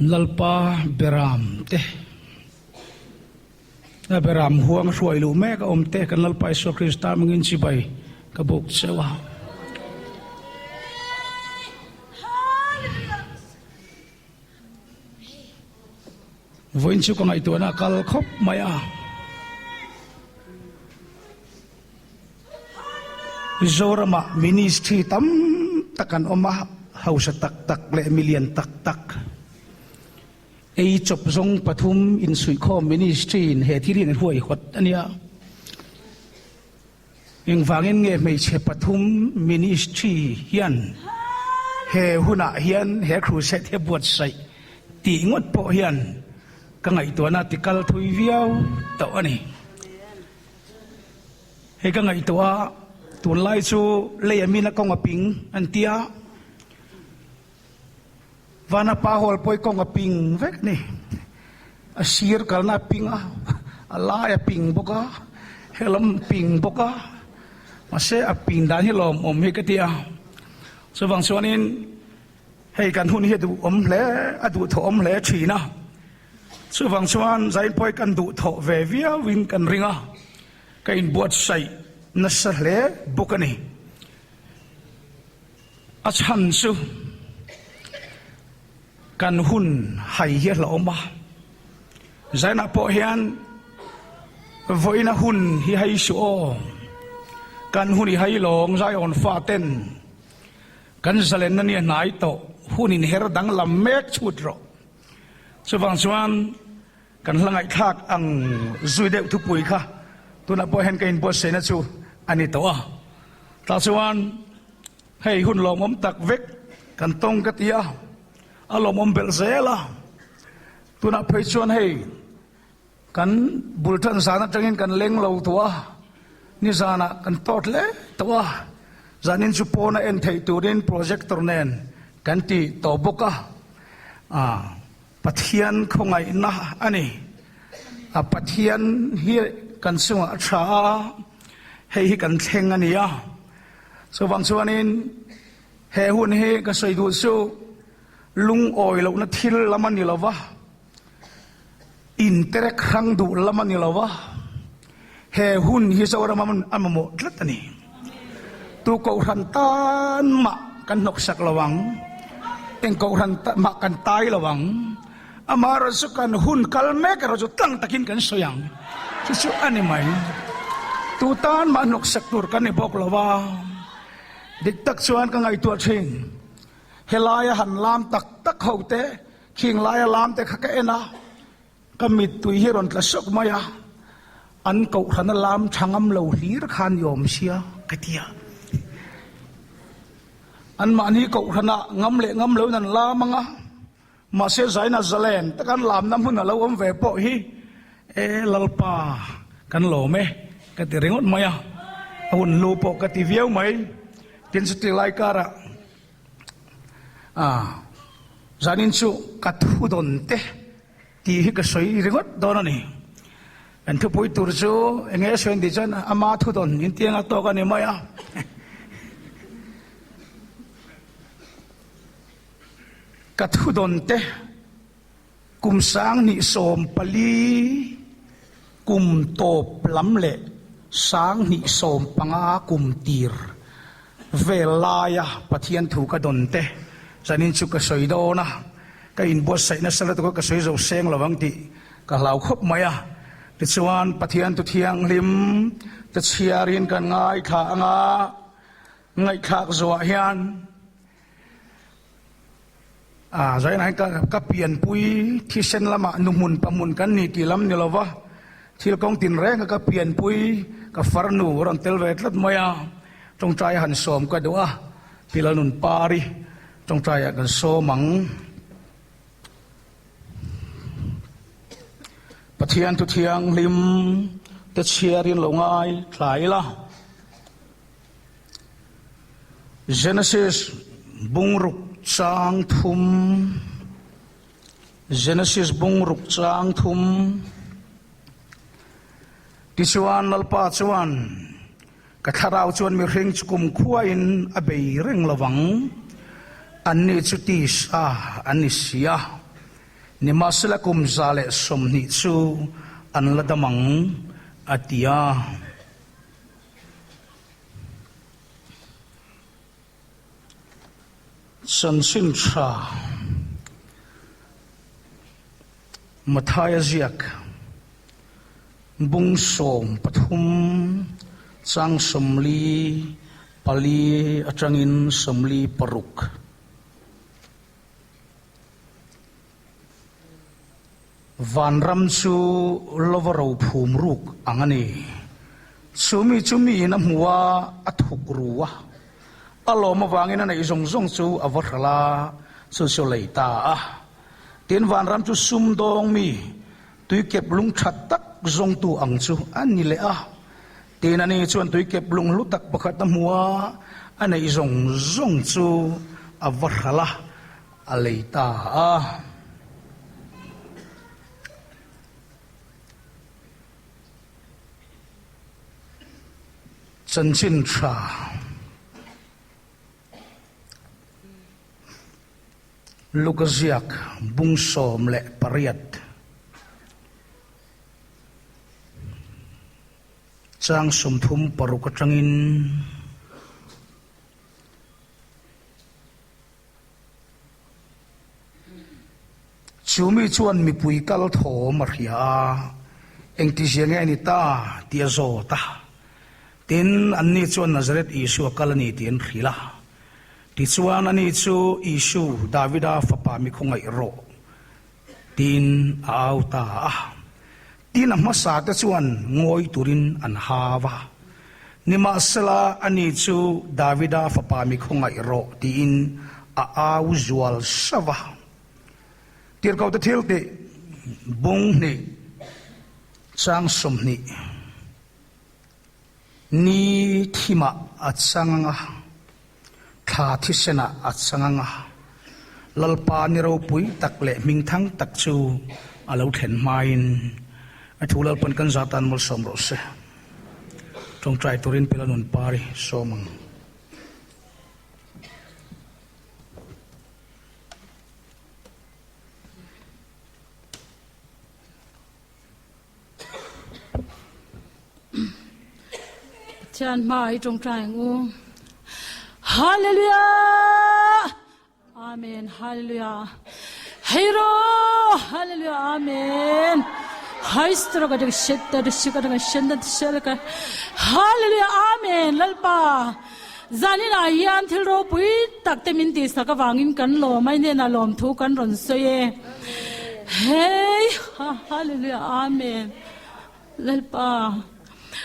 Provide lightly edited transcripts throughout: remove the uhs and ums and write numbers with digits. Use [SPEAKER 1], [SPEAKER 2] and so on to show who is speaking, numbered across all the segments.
[SPEAKER 1] Lalpa Beram te, a Beram huang hruai luh mek a awm te kan Lalpa Isua Krista hmangin chibai ka buk cheu a. Vawiin chu ka ngaihtuahna a kal khawp mai a. Mizoramah ministry tam tak an awm a, hausa tak tak leh milian tak tak. Ei chawp zawng pathum insuihkhawm ministry in he thil hi an huaihawt a nia. Engvangin nge hmeichhe pathum ministry hian he hunah hian he crusade hi a buatsaih tih ngawt pawh hian ka ngaihtuahna a tikal thui viau tawh a ni. Hei ka ngaihtuah a, tunlai chu lei a mina kawng a ping an tia, vana pa hawl pawh hi kawng a ping vek a ni. A sir kalna a ping a, a lai a ping bawk a, helam ping bawk a, mahse a ping dan hi lawmawm hi ka ti a. Chuvang chuanin hei kan hun hi a duhawm hle, a duhthawhawm hle thin a. Chuvang chuan Zainpawi kan duh thawh ve viauin kan ring a, ka inbuatsaih nasa hle bawk a ni. A chhan chu kan hun hai hi a hlauhawm a, Zainah pawh hian vawiina hun hi hai suh aw, kan hun i hai lawng Zaiawn faten kan zalenna nia hnai tawh hun inher danglam mek chhut rawh. Chuvang chuan kan hla ngaihthlak ang zui deuh thupui kha tunah pawh hian ka inbuatsaihna chu a ni tawh a. Tah chuan hei hun lawmawm tak vek kan tawng ka ti a, a lawmawm belh zel a. Tunah phei chuan hei kan bul tan zan atangin kan leng lo tawh a, nizanah kan tawt hle tawh a, zanin chu pawna en theih turin projector nen kan ti tawh bawk a, ah Pathian khawngaihna a ni. A Pathian hi kan chungah a tha a, hei hi kan thleng a ni a. Chuvang chuanin he hun hi ka sawi duh chu lungawi lohna thil lam a ni lo va. Interek hrang duh lam a ni lo a, he hun hi Zoram a mamawh tlat a ni. Tu kohhran tan mah kan hnawksak lo ang, eng kohhran mah kan tai lo ang, amaherawh chu kan hun kal mek erawh chu tlang takin kan sawi ang. Chu chu a ni mai. Tu tan mah hnawksak tur kan ni bawk lo a, dik tak chuan ka ngaihtuah thin. Helaia han lam tak tak ho te Khing laia lam te kha ka en a, ka mittui hi rawn tla sawk mai a, an kohhrana lam tha ngam lo hlir kha ni awm sia ka ti a. Anmahni kohhrana ngam leh ngam loin an lam ang a, mahse Zaina Zalen taka an lamna hmun a lo awm ve pawh hi e Lalpa kan lawm e ka ti ringawt mai a, a hun hlu pawh ka ti viau mai. Tin chuti lai karah A, zanin chu ka thu dawn te tih hi ka sawi ringawt dawn a ni. Kan thupui tur chu eng nge sawi an tih chuan ama thu dawn intiang a tawk a ni mai a. Ka thu dawn te kum 2014 kum tawp lam leh 2015 kum tir Vel laia Pathian thu ka dawn te zanin chu ka sawi dawn a, ka inbuatsaih nasa lutuk a ka sawi zo seng lo ang tih ka hlau khawp mai a. Tichuan Pathian thu thianghlim te chhiarin kan ngaithla ang a, ngaihthlak zawhah hian a zainah hian ka ka pianpui thisen lamah nuhmun pahmun kan ni tih lam ni lova, thil kawng tinreng a ka pianpui ka farnu a rawn tel ve tlat mai a, tawngtai a han sawm ka duh a, Pi Lalnunpari tawngtaiah kan sawm ang. Pathian thu thianghlim te chhiarin lo ngai thlai ila. Genesis bungruk chang thum Genesis bungruk chang thum Tichuan Lalpa chuan ka thlarau chuan mihring chu kumkhuain a bei reng lovang, anni chu tisa an ni si a. Nimahsela kum 120 chu an la dam ang, a ti a. Chanchin tha Mathaia ziak bung 13 chang 44 atangin 46. Vanram chu lova ro phum ruk ang a ni. Chu mi chu miin a hmu a, a thuk ru a. A lawm avangin a neih zawng zawng chu a va hralh a, chu chu a lei ta a. Tin, vanram chu sumdawng mi, tuikep lung tha tak zawngtu ang chu a ni leh a. Tin, ani chuan tuikep lung hlu tak pakhat a hmu a, a neih zawng zawng chu a va hralh a. A lei ta a. Chanchin tha Luka ziak bung 18 chang 36 atangin. Chu mi chuan mipui kal thawm a hria a, Engtizia nge a ni ta? tih a zawt a. Tin, anni chuan Nazareth Isua kal a ni tih an hrilh a. Tichuan, ani chu Isu, Davida fapa mi khawngaih rawh, tiin a au ta a. Tin, a hmasa te chuan ngawi turin an hau a. Nimahsela, ani chu Davida fapa mi khawngaih rawh tiin a au zual sauh a. Tirhkohte thil tih bung hnih chang 20. Ni thimah a chang ang a. Thla thisenah a chang ang a, Lalpa ni ropui tak leh hmingthang tak chu a lo thlen hmain a thu Lalpan kan za tan malsawm rawh se. Tawngtai turin Pela nun par i sawm ang.
[SPEAKER 2] Pathian hma i tawngtai ang u. Hallelujah! Amen. Hallelujah. Heiro! Hallelujah. Amen. Haistra ka dik shetta dik shika dik shenda shelka. Hallelujah. Amen. Lalpa. Zanin ah hian thil ropui tak te min tihsak avangin kan lawm a, i hnenah lawmthu kan rawn sawi e. Hei ha Hallelujah Amen Lalpa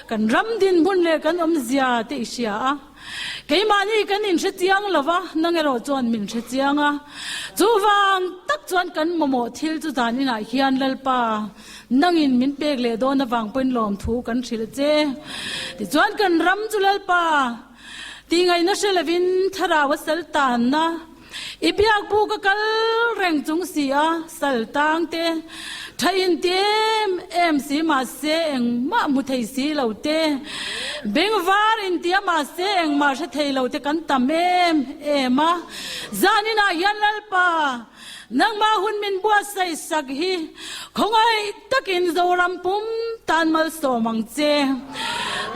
[SPEAKER 2] kan ram dinhmun leh kan awmzia te i hria a, keimahni kan inhre chiang lo va, nang erawh chuan min hre chiang a, chuvang tak chuan kan mamawh thil chu zaninah hian Lalpa Nangin min pek leh dawn avang pawhin lawmthu kan hrilh che. Tichuan kan ram chu Lalpa tihngaihna hre lovin thlarau a sal tanna i biakbuk a kal reng chung si a, sal tang te, tha in ti em em si mahse engmah hmu thei si lo te, bengvar in ti a mahse engmah hre thei lo te kan tam em em a. Zaninah hian Lalpa Nangmah hun min buatsaih sak hi khawngaih takin Zoram pum tan malsawm ang che.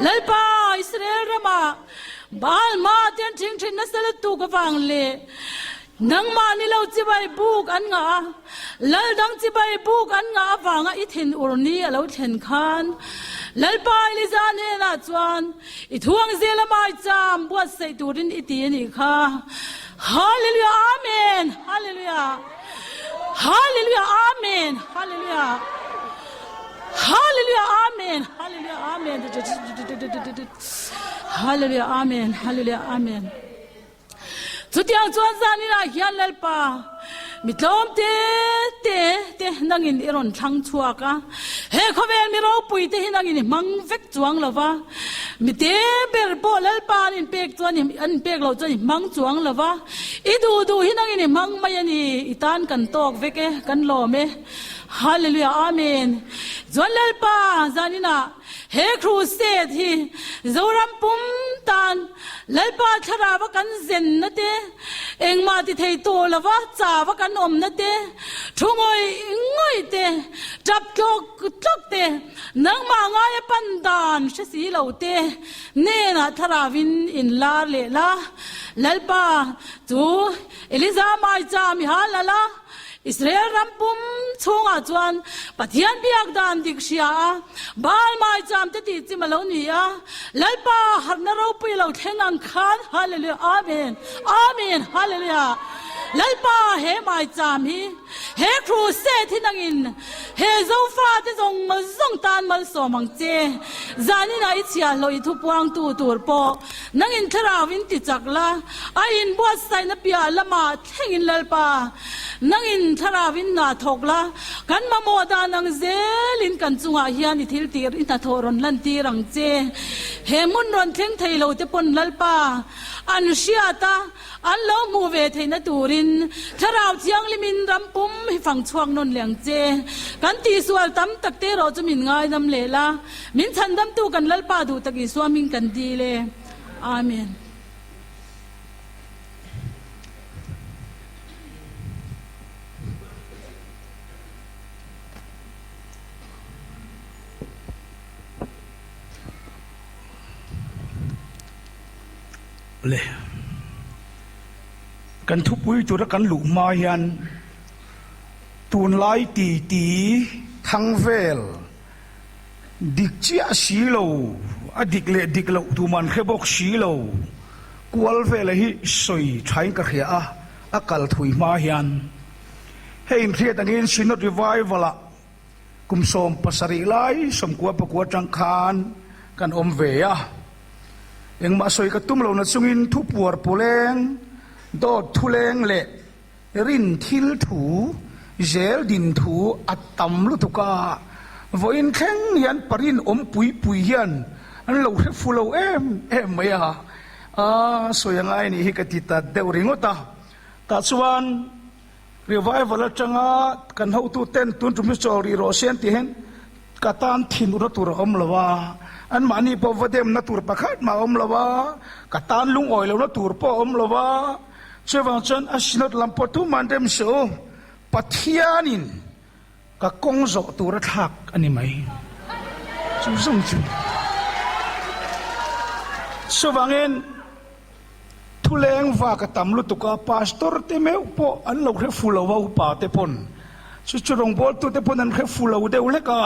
[SPEAKER 2] Lalpa, Israel ramah Baal hma te an ṭhing ṭhin nasa lutuk avang leh nangmah ni lo chibai buk an ngah a, lal dang chibai buk an ngah avanga i thinur ni a lo thlen khan Lalpa Eliza hnenah chuan i thuang zela maicham buatsaih turin i ti a nih kha. Hallelujah Amen Hallelujah Hallelujah Amen Hallelujah Hallelujah Amen Hallelujah Amen Hallelujah Amen Hallelujah Amen Chutiang chuan zaninah hian Lalpa mi tlawm te te te nangin i rawn thlang chhuak a, he khawvel mi ropui te hi nangin i hmang vek chuang lo va, Mi te ber pawh Lalpa an inpek chuan i an inpek loh chuan i hmang chuang lo va, i duh duh hi nangin i hmang mai a ni, i tan kan tawk vek e, kan lawm e. Hallelujah Amen. Chuan Lalpa zaninah he crusade hi Zoram pum tan Lalpa thlarau a kan zenna te, engmah ti thei tawh lova chau a kan awmna te, thu ngawih. ngawih te, tap tlawk tlawk te, nangmah ngaia pan dan hre si lo te hnenah thlarauin in lar leh la. Lalpa chu Eliza maicham i hal la, Israel ram pum chhungah chuan Pathian biak dan dik hria a, Baal maicham te tih chim a lo ni a, Lalpa harhna ropui a lo thleng ang khan, Hallelujah, Amen, Amen, Hallelujah. Lalpa he maicham hi, he crusade hi nangin he Zofa te zawng zawng tan malsawm ang che. Zaninah i chhiahhlawh i thupuangtu tur pawh nangin thlarau in ti chak la, a inbuatsaihna piah lamah Thlengin Lalpa, nangin thlarauin hna thawk la, kan mamawh dan ang zelin kan chungah hian i thil tir i hnathawh rawn lantir ang che. He hmun rawn thleng thei lo te pawn Lalpa, an hriat a, an lo hmuh ve theihna turin Thlarau Thianghlimin ram pum hi fang chhuak nawn leh ang che. Kan tihsual tam tak te erawh chu min ngaidam leh la, min chhandamtu kan Lalpa duh tak Isua hming kan dil e. Amen.
[SPEAKER 1] Le kan thupui tura kan luh hma hian tunlai titi thang vel Dik chiah si lo, a dik leh dik loh tuman hre bawk si lo. Kual vela hi sawi thain ka hria a, a kal thui hma hian. Hei inhriat angin Synod Revival-ah kum 70 lai 90 pakua atang khan kan awm ve a. Engmah sawi ka tum lo nachungin thupuar pawleng, dawt thuleng leh Rin thil thu, zel din thu a tam lutuk a, vawiin thleng hian parin awm pui pui hian an lo hre fu lo em em mai a, a sawi a ngai nih hi ka ti ta deuh ringawt a. Tah chuan revival atanga kan hotu ten tun tum hi chawl rih rawh se an tih hian ka tan thin urna tur a awm lo a, anmahni pawh va demna tur pakhat mah a awm lo a, ka tan lungawi lohna tur pawh a awm lo a. Chuvang chuan a synod lam pawh tuman rem suh u, Pathianin ka kawng zawh tur a thlak a ni mai. Chu zawng chu. Chuvangin thuleng vak a tam lutuk a, pastor te meuh pawh an lo hre fu lo a, upa te pawn, chu chu rawngbawltu te pawn an hre fu lo deuh hlek a,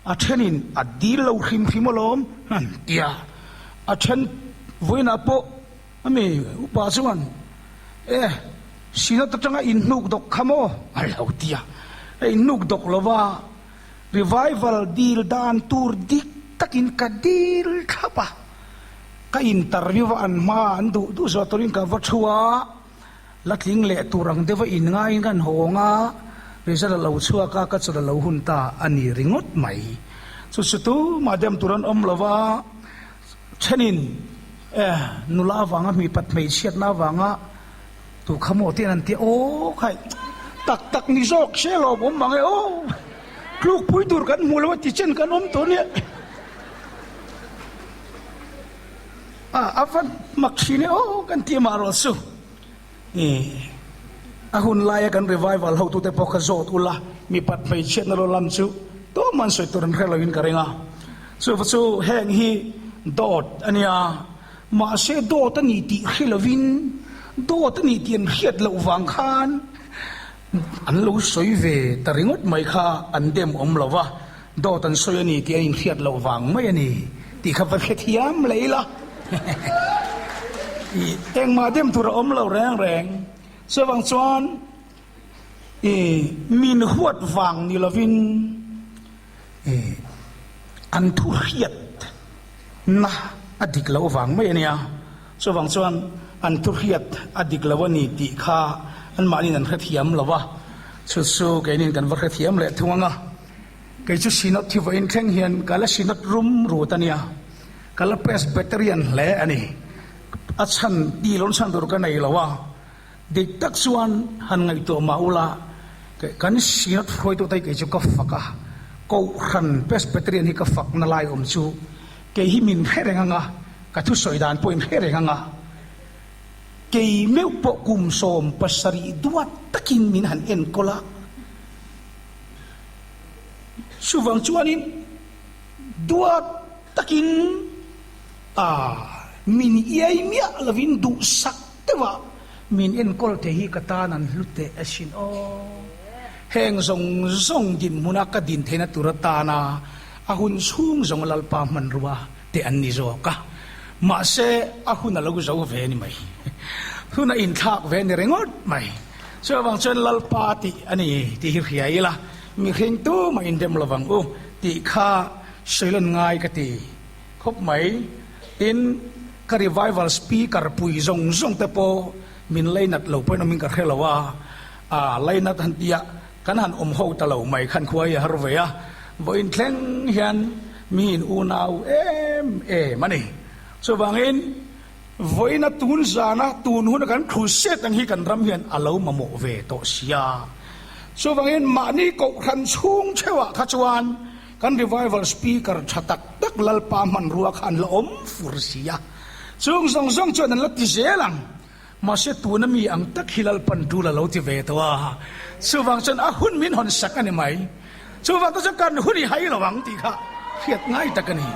[SPEAKER 1] A thenin a dil lo hrim hrim alawm an ti a, a then vawiinah pawh ami upa chuan e Synod atanga inhnuk dawk kha maw a lo ti a, a inhnuk dawk lova revival dil dan tur dik takin ka dil thlap a, ka interview a an hma an duh duh zawh turin ka va thu a. La tling leh tur ang deuha inngaiin kan hawng a, result a lo chhuak a, ka chawlh a lo hun ta a ni ringawt mai. Chu chu tumah dem tur an awm lo va, thenin eh nula avanga hmipat hmeichhiatna avanga tu kha maw tiin an ti a, aw khai tak tak ni zawk se lawm awm mang e aw, tlukpui tur kan hmu lo a ti chen kan awm tawh nia. A a va mak thin e aw kan ti mah rawh chu. I a hun laia kan revival hotute pawh kha zawt ula mipat hmeichhiatna lo lam chu tumah an sawi tur an hre loin ka ring a. Chuva chu heng hi dawt a nia, mahse dawt a ni tih hre lovin dawt a ni tih an hriat loh vang khan an lo sawi ve ta ringawt mai kha an dem awm lo va. Dawt an sawi a ni tih an inhriat loh vang mai a ni tih kha va hrethiam leh ila. I engmah dem tur a awm lo reng reng. Chuvang chuan i min huat vang ni lovin i an thu hriat na a dik loh vang mai a nia. Chuvang chuan an thu hriat a dik lo a ni tih kha anmahniin an hrethiam lo va, chu chu keinin kan va hrethiam leh thung ang a. Kei chu Synod thi vawiin thleng hian ka la Synod rum rut a nia, ka la Presbyterian hle a ni. A chhan ti lo chhan tur ka nei lo a, dik tak chuan han ngaihtuah mah ula, kan Synod hruaitute hi kei chu ka fak a, Kohhran Presbyterian hi ka fakna lai awm chu kei hi min hre reng ang a, ka thusawi dan pawh in hre reng ang a, kei meuh pawh kum 70 duat takin min han enkawl a. Chuvang chuanin duat takin a min iai miah lovin duhsak deuhah min enkawl thei hi ka tan an hlu teh asin aw. Heng zawng zawng dinhmuna ka din theihna tur atana a hun chhung zawng Lalpa hmanrua te an ni zawk a, mahse a hun a lo zo ve ni mai. Hun a inthlak ve ni ringawt mai. Chuvang chuan Lalpa tih a ni tih hi hria ila, mihring tumah indem lovang u tih kha sawilan ngai ka ti khawp mai. Tin, ka revival speaker pui zawng zawng te pawh min lainat lo pawhin awmin ka hre lo a, a lainat han tia kan han awm ho ta lo mai khan khua hi a har ve a, vawiin thleng hian mi in unau em em a ni. Chuvangin vawiina tun zana tun huna kan crusade ang hi kan ram hian a lo mamawh ve tawh sia. Chuvangin mahni kohhran chhung theuhah kha chuan kan revival speaker tha tak tak Lalpa hmanrua kha an la awm fur sia. Chung zawng zawng chuan an la ti zel ang. Mahse tuna mi ang tak hi Lalpan tul a lo ti ve tawh a, chuvang chuan a hun min hawn sak a ni mai. Chuvang te chuan kan hun i hai lo ang tih kha hriat ngai tak a ni.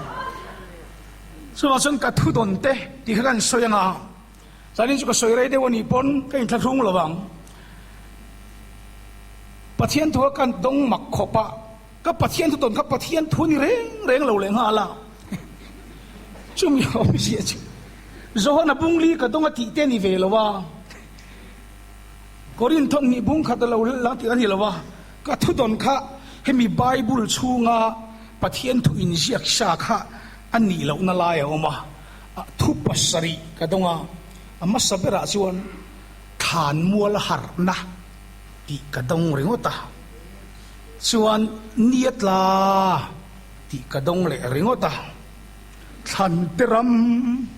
[SPEAKER 1] Chuvang chuan ka thu dawn te tih kha kan sawi anga, zanin chu ka sawi rei deuh a nih pawn ka inthlahrung lo ang. Pathian thu a kan dawng mak khawp a, ka Pathian thu dawn kha Pathian thu ni reng reng lo leh nghal a. Chumi awmzia chu Johana bungli ka dawng a tih te a ni ve lo a, Korinth thawmhnih bung khat a lo lang tih a ni lo a, ka thu dawn kha hemi Bible chhunga Pathian thu inziak sa kha a nih lohna lai a awm a, thu pasarih ka dawng a, a hmasa berah chuan thlanmual harhna tih ka dawng ringawt a, chuan nia tla tih ka dawng leh ringawt a. Thlante ram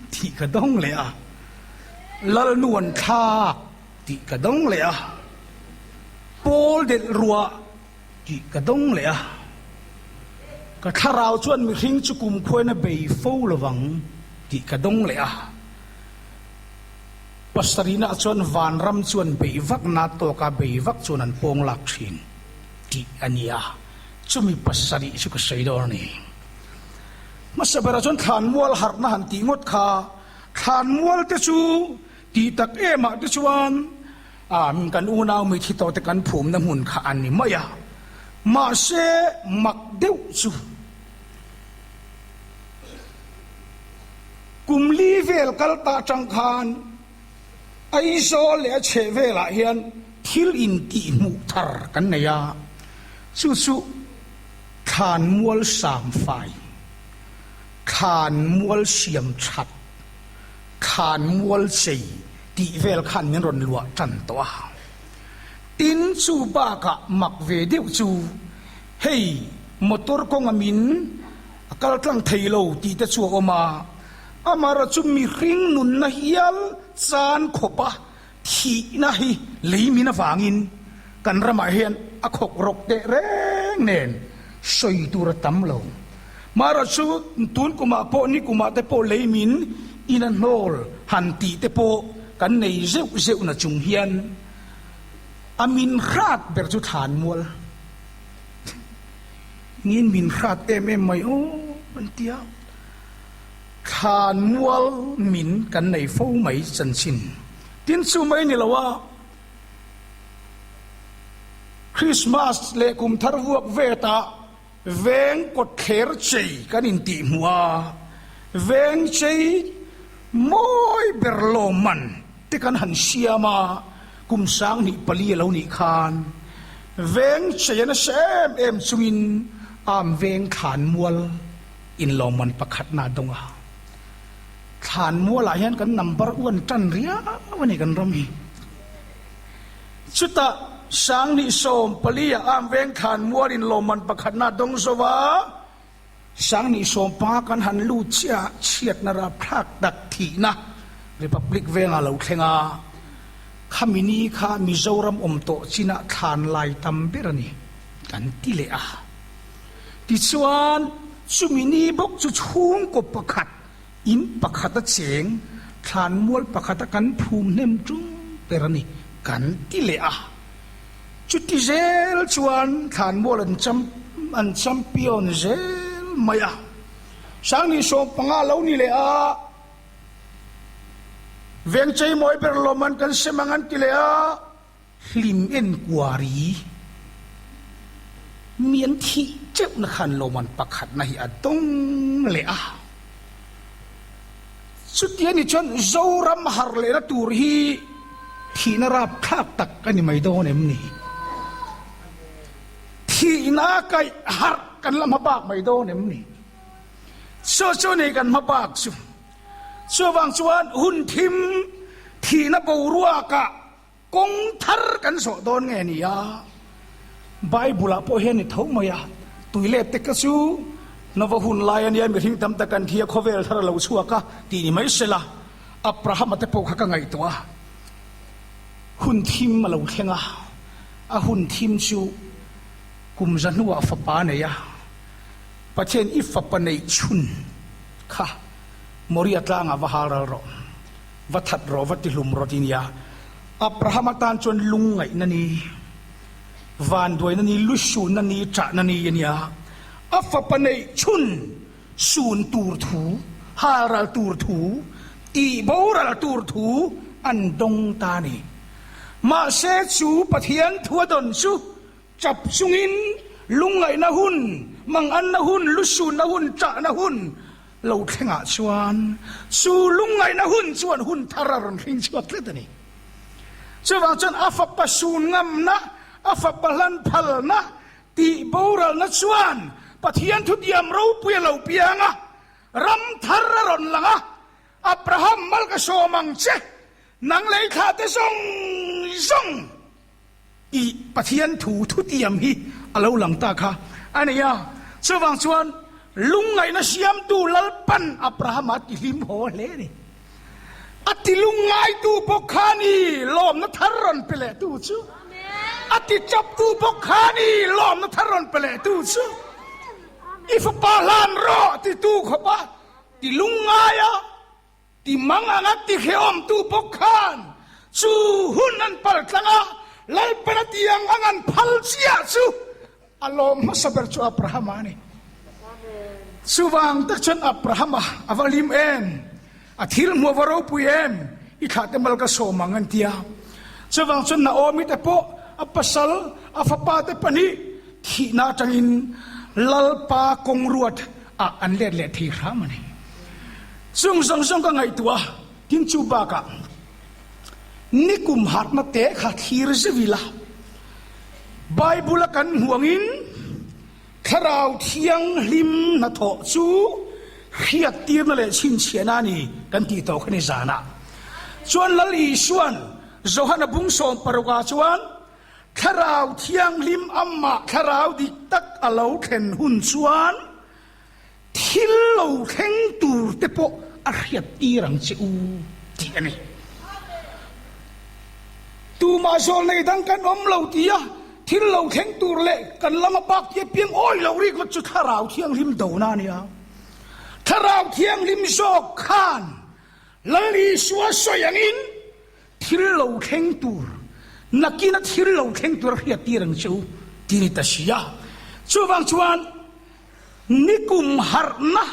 [SPEAKER 1] tih ka dawng leh a, Lalnuan thlak tih ka dawng leh a, Pawl delh ruah tih ka dawng leh a, Ka thlarau chuan mihring chu kumkhuain a bei fo lovang tih ka dawng leh a. Pasarina chuan vanram chuan bei vak na tawka bei vak chuan an pawng lak thin tih a ni a, chumi pasarih chu ka sawi dawn a ni. Hmasa berah chuan thlanmual harhna han tih ngawt kha, thlanmual te chu tih tak emah te chuan kan unau mithi tawh te kan phumna hmun kha a ni mai a, mahse mak deuh chu kum li vel kal ta atang khan Aizawl leh a chheh velah hian thil intihhmuh thar kan nei a, chu chu Thlanmual samfai, thlanmual siam that, thlanmual chei tih vel khan min rawn luah tan tawh a. Tin, chu bakah mak ve deuh chu hei motor kawnga min a kal tlang thei lo tih te chu a awm a, amaherawhchu chu mihring nunna hial chan khawpa Thihna hi lei min avangin kan ramah hian a khawk rawk teh reng nen sawi tur a tam lo. Mahrawh chu tun kumah pawh ni kumah te pawh lei min in a hnawl han tih te pawh kan nei zeuh zeuh na chung hian a min hrat ber chu thlanmual ngin min hrat em em mai aw an ti a. Thlanmual min kan nei fo mai chanchin. Tin chu mai ni lo a, Christmas leh kum thar vuak vetah veng kawtthler chei kan intih hmuh a, veng chei mawi ber lawmman te kan han siam a, kum 2004 a lo nih khan veng chei a nasa em em chungin am veng thlanmual Inlawmman pakhatna a dawng a, thlanmualah hian kan number one tan riau a ni kan ram hi. Chutah 2014 ah Am Veng thlanmual inlawmman pakhatna a dawng zo a, 2015 kan han lut chiah a, chhiatna rapthlak tak thihna Republic Vengah lo thleng a, khami ni kha Mizoram awm tawh chinah thlan lai tam ber a ni kan ti leh a. Tichuan, chumi ni bawk chu chhungkaw pakhat, in pakhata cheng, thlanmual pakhata kan phum hnem tum ber a ni, kan ti leh a. Chuti zel chuan thlanmual an cham an champion zel mai a. Sangni 15 lo ni leh a, veng cheimawi ber lawm an kan sem ang an ti leh a, hlim enquiry mi an thih teuhna khan lawm an pakhatna hi a dawng leh a. Chuti a ni chuan Zoram harh lehna tur hi thihna rapthlak tak a ni mai dawn em ni? Thihna kaih harh kan la hma bak mai dawn em ni? Chu chu ni kan hma bak chu. Chuvang chuan hun thim thihna boruakah Kawng thar kan zawh dawn nge ni a? Bible-ah pawh hian ni tho mai a, tui let te kha chu Nova hun lai a nia, mihring tam tak an thi a, khawvel thar a lo chhuak a tih ni mai sela, Abrahama te pawh kha ka ngaihtuah a, hun thim a lo thleng a, a hun thim chu kum za hnuah fapa a nei a, Pathian i fapa neih chhun kha Moria tlangah va hal ral rawh. Va that rawh, va ti hlum rawh ti nia. Abraham atan chuan lungngaihna ni, vanduaina ni, lusunna ni, ṭahna ni a nia. A fapa neih chhun sun tur thu, halral tur thu, tih boral tur thu an dawng ta a ni. Mahse chu Pathian thu a dawn chu Chap chungin lungngaihna hun, manganna hun, lusunna hun, ṭahna hun lo thlengah chuan chu lungngaihna hun chuan hun thar a rawn hring chhuak tlat a ni. Chuvang chuan a fapa sun ngamna, a fapa hlan phalna tih boralna chuan Pathian thutiam ropui a lo piang a, ram thar a rawn lang a, Abraham mal ka sawm ang che, nang lei thlah te zawng zawng. I Pathian thu thutiam hi a lo lang ta kha a ni a. Chuvang chuan lungngaihna siamtu Lalpan Abrahama ti hlim haw hle a ni. A ti lungngaitu bawk kha a ni lawmna thar rawn pe lehtu chu. A ti chawptu bawk kha a ni lawmna thar rawn pe lehtu chu. I fapa hlan rawh titu khawpa ti lungngaia Ti mang anga ti hrehawmtu bawk khan chu hun an pal tlang a, Lalpan a ti ang ang an phal chiah chu a lawm hmasa ber chu Abrahama a ni. Chuvang tak chuan Abrahama a va lim em, a thil hmuh a va ropui em, i thlah te mal ka sawm ang an ti a. Chuvang chuan Naomi te pawh a pasal, a fapa te pahnih thihna atangin Lalpa kawng ruat ah an let leh thei hram a ni. Chung zawng zawng ka ngaihtuah a, tin chu bakah nikum harhna te kha thlir zeuh ila, Bible a kan hmuh angin Thlarau Thianghlim hnathawh chu hriattirna leh chhinchhiahna a ni kan tih tawh kha ni zanah chuan Lal Isuan Johana bung 16 ah chuan Thlarau Thianghlim amah Thlarau dik tak a lo thlen hun chuan Thil lo thleng tur te pawh a hriat tir ang che u tih a ni. Tumah zawl nei dang kan awm lo ti a, thil lo thleng tur leh kan lama bak tia piang awi lo rik vat chu Thlarau Thianghlim dona a ni a. Thlarau Thianghlim zawk khan Lal Isua sawi angin thil lo thleng tur, nakina thil lo thleng tur a hriat tir ang che u ti ni ta si a. Chuvang chuan Nikum harhna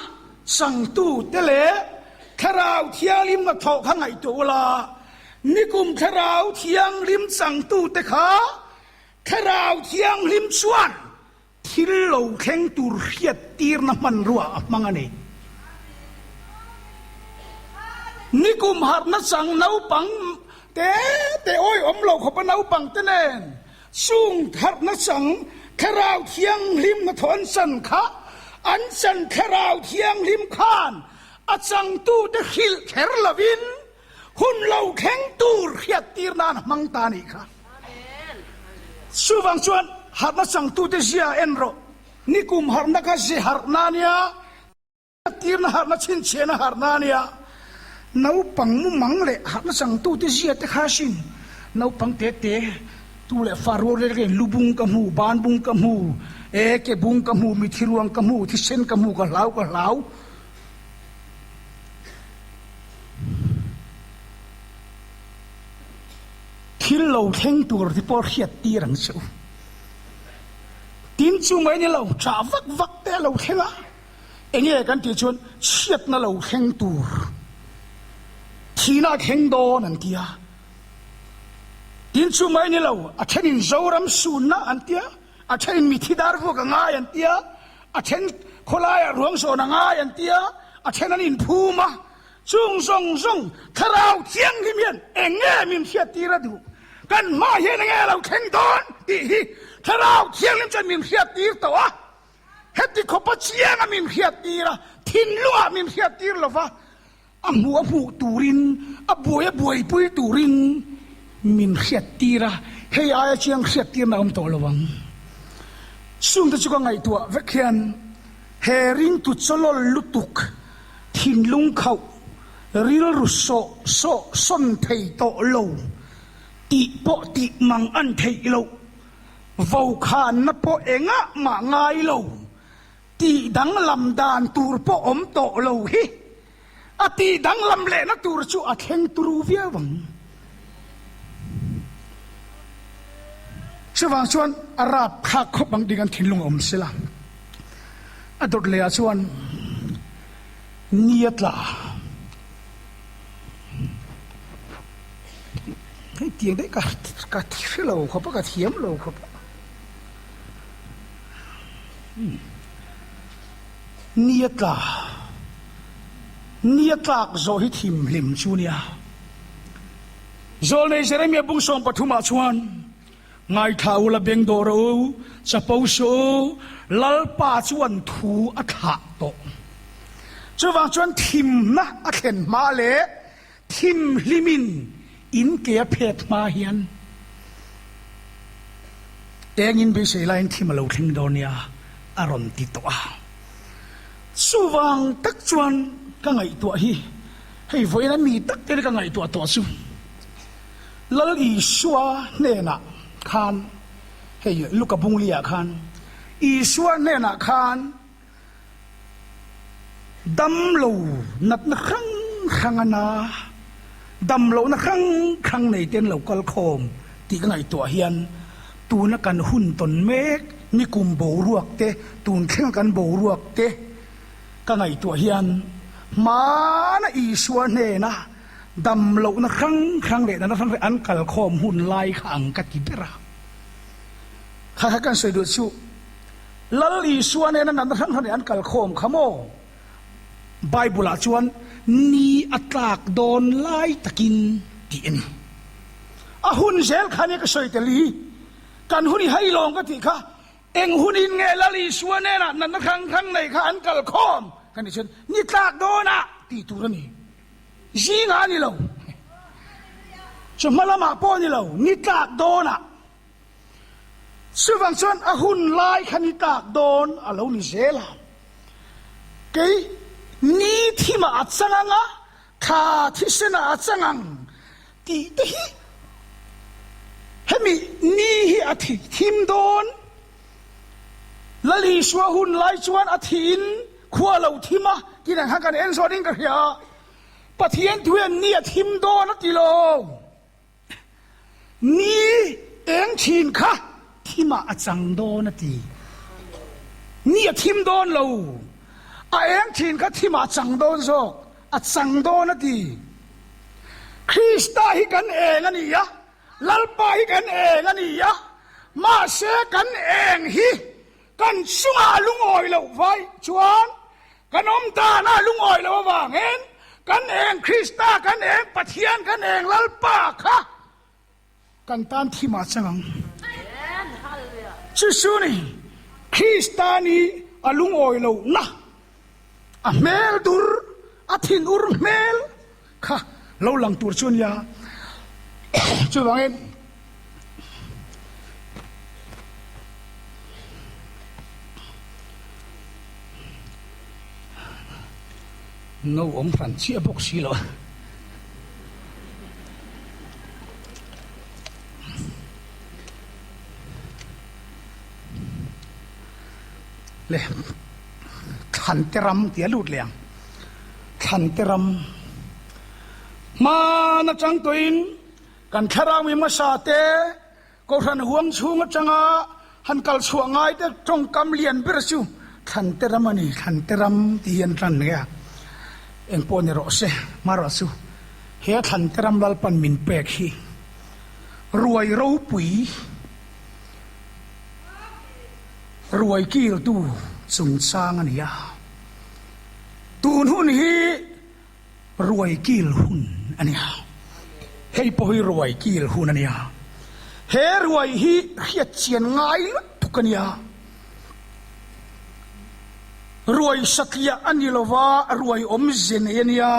[SPEAKER 1] changtute leh Thlarau Thianghlim hnathawh kha ngaihtuah ula, nikum Thlarau Thianghlim changtute kha Thlarau Thianghlim chuan thil lo thleng tur hriattirna hmanrua a hmang a ni. Nikum harhna chang naupang te te awihawm lo khawpa naupang te nen Chung harhna chang Thlarau Thianghlim hnathawh an chan kha an chan Thlarau Thianghlim khan a changtute hrilh kher lovin hun lo thleng tur hriattir nan a hmang ta a nih kha. Chuvang chuan harhna changtute zia en rawh. Nikum harhna kha ze harhna a nia. Tirna harhna chhinchhiahna harhna a nia. Naupang mumang leh harhna changtute zia te kha sin. Naupang te te tu leh fa rual rel reng lubung ka hmu, banbung ka hmu, e ke bung ka hmu, mithi ruang ka hmu, thisen ka hmu, ka hlau ka hlau. Thil lo thleng tur te pawh hriat tir ang che u. Tin. Tin chu mai ni lo, ṭah vak vak te a lo thleng a, enge kan tih chuan chhiatna lo thleng tur, thihna a thleng dawn an ti a. Tin chu mai ni lo, a thenin Zoram sunna an ti a, a thenin mithi dar vuak a ngai an ti a, a then khawlaiah ruang zawn a ngai an ti a, a then an inphum a. Chung zawng zawng Thlarau Thianghlim hian eng nge min hriattir a duh? Kan hmaah hian eng nge a lo thleng dawn tih hi Thlarau Thianghlim chuan min hriattir tawh a. Heti khawpa chianga min hriattir a, thinlungah min hriattir lo va, a hmuh a hmuh turin, a buai a buaipui turin min hriattir a, hei aia chiang hriattirna a awm tawh lo ang. Chungte chu ka ngaihtuah vek hian he ringtu chawlawl lutuk Thinlung khauh, rilru sawh sawh sawn thei tawh lo tih pawh tih mang an theih loh, vokhanna pawh engah mah ngai lo tih danglam dan tur pawh awm tawh lo hi a tih danglam lehna tur chu a thleng turu viau ang. Chuvang chuan a rap thlak khawp ang ding an thinlung a awm sela. A dawt leh ah chuan ni a tla. Hei tiang daih ka ka hre lo khawp a, ka thiam lo khawp a. Ni a tla. Ni a tlak zawh hi thimhlim chu nia. Zawlnei Jeremia bung 13 ah chuan, Ngaithla u la beng dawh rawh u, chapo suh u, Lalpa chuan thu a thlah tawh. Chuvang chuan thimna a thlen hma leh thimhlimin in ke a phet hma hian engin beisei laiin thim a lo thleng dawn nia a rawn ti tawh a. Chuvang tak chuan ka ngaihtuah hi hei vawiin a mi tak te ka ngaihtuah tawh chu. Lal Isua hnenah khan, hei Luka Bungli-ah khan, Isua hnenah khan damlo natna hrang hrang a na, damlohna hrang hrang nei te an lo kal khawm tih ka ngaihtuah hian tuna kan hun tawn mek nikum boruak te, tun thlenga kan boruak te ka ngaihtuah hian hmana Isua hnena Dam lohna hrang hrang leh natna hrang hrang an kal khawm hun lai kha ang ka ti ber a. Kha kha kan sawi duh chu Lal Isua nena natna hrang hrang leh an kal khawm kha maw? Bible ah chuan ni a tlak dawn lai takin tih a ni. A hun zel kha nia ka sawi tel hi. Kan hun i hai lawng ka tih kha eng hunin nge Lal Isua nena natna hrang hrang nei kha an kal khawm ka nih chuan ni tlak dawnah tih tur a ni. Zingah a ni lo, chawhma lamah pawh a ni lo, ni tlak dawnah. Chuvang chuan a hun lai kha ni tlak dawn a lo ni zel a. Kei ni thimah a chang ang a, thla thisenah a chang ang tih te hi hemi ni hi a thi thim dawn. Lal Isua hun lai chuan a thiin khua lo thim a, tih ang khan kan en zawt in ka hria a, Pathian thu hian ni a thim dawn a ti lo, ni eng thin kha thimah a chang dawn a ti, ni a thim dawn lo, a eng thin kha thimah a chang dawn zawk, a chang dawn a ti. Krista hi kan eng a ni a. Lalpa hi kan eng a ni a, mahse kan eng hi kan chungah a lungawi loh vai chuan kan awm dana a lungawi loh avangin kan eng Krista, kan eng Pathian, kan eng Lalpa kha kan tan thimah chang ang. Chu chu ni Krista ni a lungawi lohna, a hmel dur, a thinur hmel, Kha lo lang tur chu nia. Chuvangin no awm hran chiah bawk si lo a. Le Thlante ram tia lut leh ang. Thlante ram hman atang tawhin kan thlarau mi hmasa te Kohhran huang chhung atanga Han kal chhuah ngai te tawngkam lian ber chu Thlante ram a ni, Thlante ram tih hi an tan nge a, eng pawh ni rawh se, hmarawh chu he Thlante ram Lalpan min pek hi ruai ropui, ruai kiltu chungchang a ni a, tun hun hi Ruai kil hun a nia. Hei pawh hi ruai kil hun a nia. He ruai hi hriat chian ngai lutuk a nia. Ruai satliah a ni lova, ruai awmze nei a nia,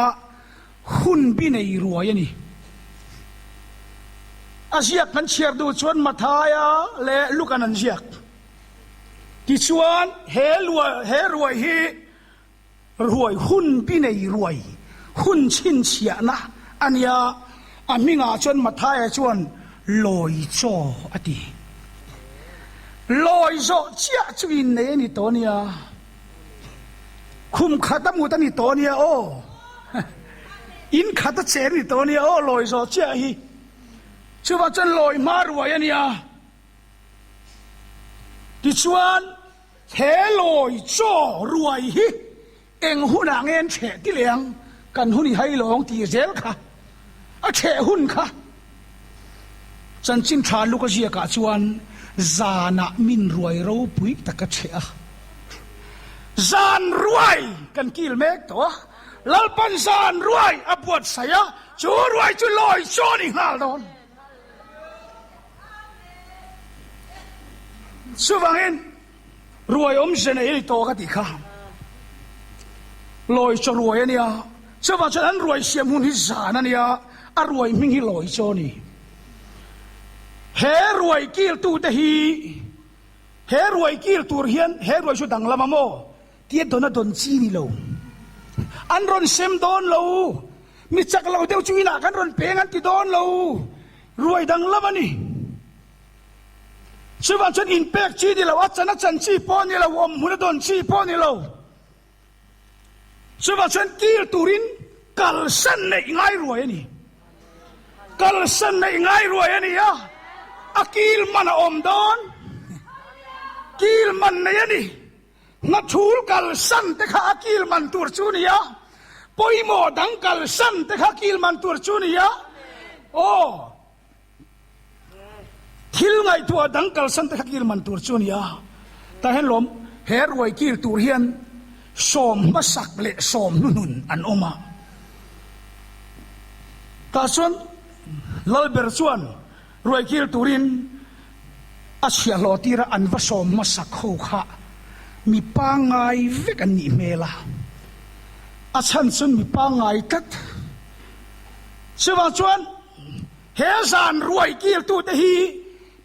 [SPEAKER 1] hun bi nei ruai a ni. A ziak kan chhiar duh chuan Mathaia leh Lukan an ziak. Tichuan he ruai hi Ruai hun bi nei ruai hun chhinchhiahna a nia, a hmingah chuan Mathaia chuan Lawi chaw a ti. Lawi zawh chiah chu innei a ni tawh nia, khum khat a mut a ni tawh nia aw, in khat a chen a ni tawh nia aw lawi zawh chiah hi. Chuvang chuan lawi hma ruai a nia. Tichuan. He lawi chaw ruai hi eng hunah nge an chheh ti leh ang, kan hun i hai lawng tih zel kha a chheh hun kha. Chanchin tha luk a ziakah chuan zanah min ruai ropui tak a chheh a, zan ruai kan kil mek tawh a, Lalpan zan ruai a buatsaih a, chu ruai chu lawi chaw a ni nghal dawn. Chuvangin ruai awmze nei a ni tawh ka tih kha lawi chaw ruai a nia, chuvang chuan an ruai siam hun hi zan a nia, a ruai hming hi lawi chaw a ni. He ruai kiltute hi he ruai kil tur hian he ruai chu danglam a maw tia dawn a dawn chi ni lo, an rawn sem dawn lo. Mi chak lo deuh chu inah kan rawn peng an ti dawn lo, ruai dang lam a ni. Chuvang chuan inpek chi ni lo, a chan a chan chi pawh a ni lo, awm hmun a dawn chi pawh a ni lo. Chuvang chuan kil turin kalsan neih ngai ruai a ni. Kalsan neih ngai ruai a ni a, a kil man a awm dawn, kil man nei a ni. Hnathul kalsan te kha a kil man tur chu nia, pawimawh dang kalsan te kha kil man tur chu nia, aw thil ngaihtuah dang kalsan te kha kil man tur chu nia. Tah hian lawm he ruai kil tur hian sawm hmasak leh sawm hnuhnun an awm a. Tah chuan Lalber chuan Ruai kil turin a chhiahhlawh tira an va sawm hmasak ho kha mi pangngai vek an nih hmel a, a chhan chuan mi pangngai tlat. Chuvang chuan he zan ruai kiltute hi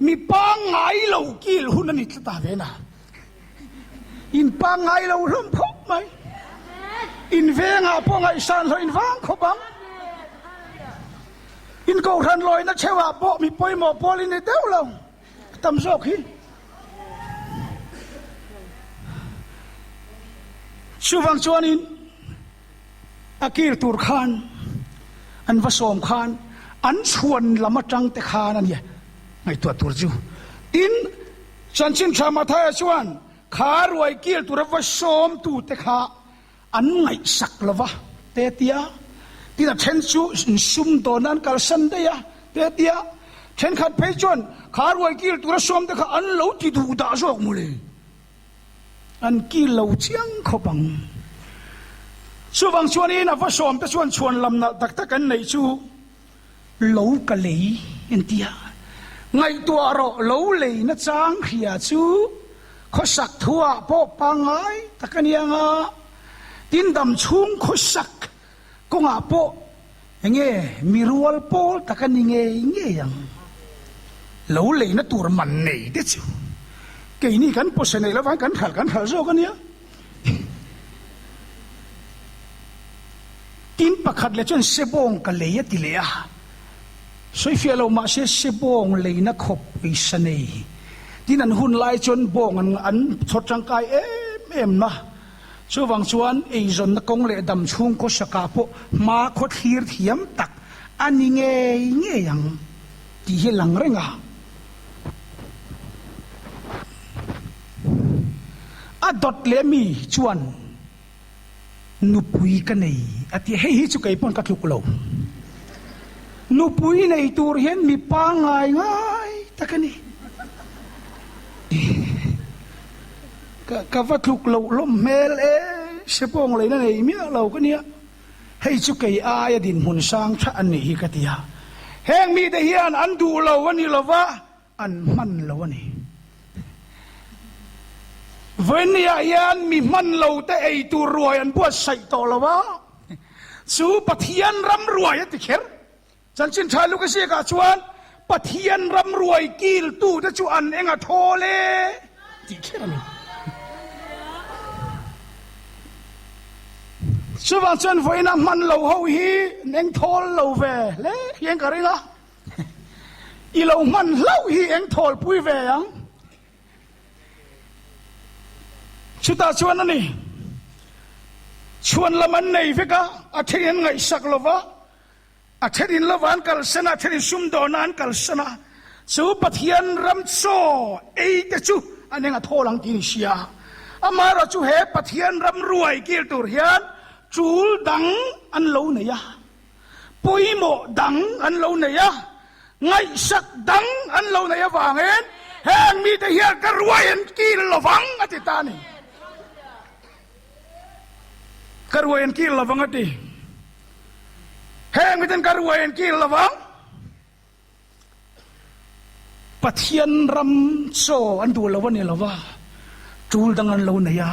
[SPEAKER 1] mi pangngai lo kil hun a ni tlat a vena. In pangngai lo hlawm khawp mai. In vengah pawh ngaihsan hlawh in vang khawp ang. In kohhran lawina theuhah pawh mi pawimawh pawl in ni deuh lo a tam zawk hi. Chuvang chuanin a kir tur khan an va sawm khan an chhuan lam atang te khan a nia ngaihtuah tur chu. Tin, Chanchin Tha Mathaia chuan kha ruai kir tura va sawm tute kha An ngaihsak lo va, te tia. Tin a then chu insum dawn an kalsan daih a, te tia. Thenkhat phei chuan kha ruai kil tura sawm te kha an lo ti duh dah zawk mawle. An kil lo chiang khawp ang. Chuvang chuanin a va sawm te chuan chhuan lam nalh tak tak an neih chu lo ka lei an ti a. Ngaihtuah rawh lo leina chang hria chu Khawsak thuah pawh pangngai tak a ni ang a, tin dam chhung khawsak kawngah pawh eng nge mi rual pawl tak a ni ngei ngei ang. Lo leina tur man nei te chu keini kan pawsa neih lovang kan hralh kan hralh zawk a nia. Tin pakhat leh chuan sebawng ka lei a ti leh a. Sawifiah lo mahse sebawng leina khawp pawisa nei. Tin an hun lai chuan bawng an an chhawr tangkai em em na. Chuvang chuan eizawnna kawng leh dam chhung khawsakah pawh hma khaw thlir thiam tak a ni ngei ngei ang tih hi lang reng a. A dawt leh mi chuan nupui ka nei a ti a, hei hi chu kei pawn ka tluk lo. Nupui nei tur hian mi pangngai ngai tak a ni. Ka va tluk loh hlawm hmel e, se pawng leina nei miah lo ka nia. Hei chu kei aia dinhmun sang tha an nih hi ka ti a. Heng mite hian an duh lo a ni lo va, an hman lo a ni. Vawinia hian mi hman lo te ei tur ruai an buatsaih tawh lo a, chu Pathian ram ruai a ti kher. Chanchin tha Luka ziakah chuan Pathian ram ruai kiltu te chu an eng a thawl e tih kher a ni. Chuvang chuan vawiina hman lo ho hi an eng thawl lo ve hle hian ka ring a, i lo hman hlauh hi eng thawl pui ve ang. Chutah chuan a ni, chhuan lam an nei vek a, a thein an ngaihsak lo va, A thenin lova an kalsan a, a thenin sumdawna an kalsan a, chu Pathian ram chaw ei te chu an eng a thawl ang tiin i hria. Amaherawh chu he Pathian ram ruai kil tur hian tul dang an lo nei a, pawimawh dang an lo nei a, ngaihsak dang an lo nei avangin heng mite hian ka ruai an kil lovang a ti ta a ni. Ka ruai an kil lovang a ti. Heng miten ka ruai an kil lovang. Pathian ram chaw an duh lo a ni lova, tul dang an lo nei a,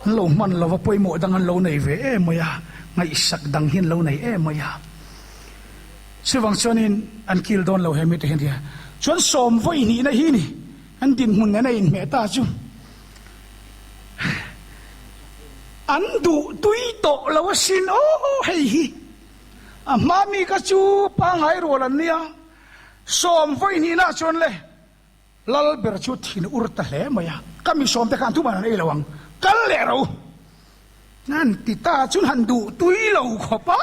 [SPEAKER 1] an lo hman lova, pawimawh dang an lo nei ve em mai a, ngaihsak dang hi an lo nei em mai a. Chuvang chuanin an kil dawn lo he mite hian tia. Chuan sawm vawi hnihna hi ni an dinhmun nen a inhmeh ta chu. An duh tui tawh lo asin aw hei hi. A hma mi kha chu pangngai rual an nia, sawm vawi hnihna chuan le lal ber chu thin ur ta hle mai a, ka mi sawm te khan thuman an ei lo ang, kal leh ro an ti ta chuan han duh tui lo khawp a.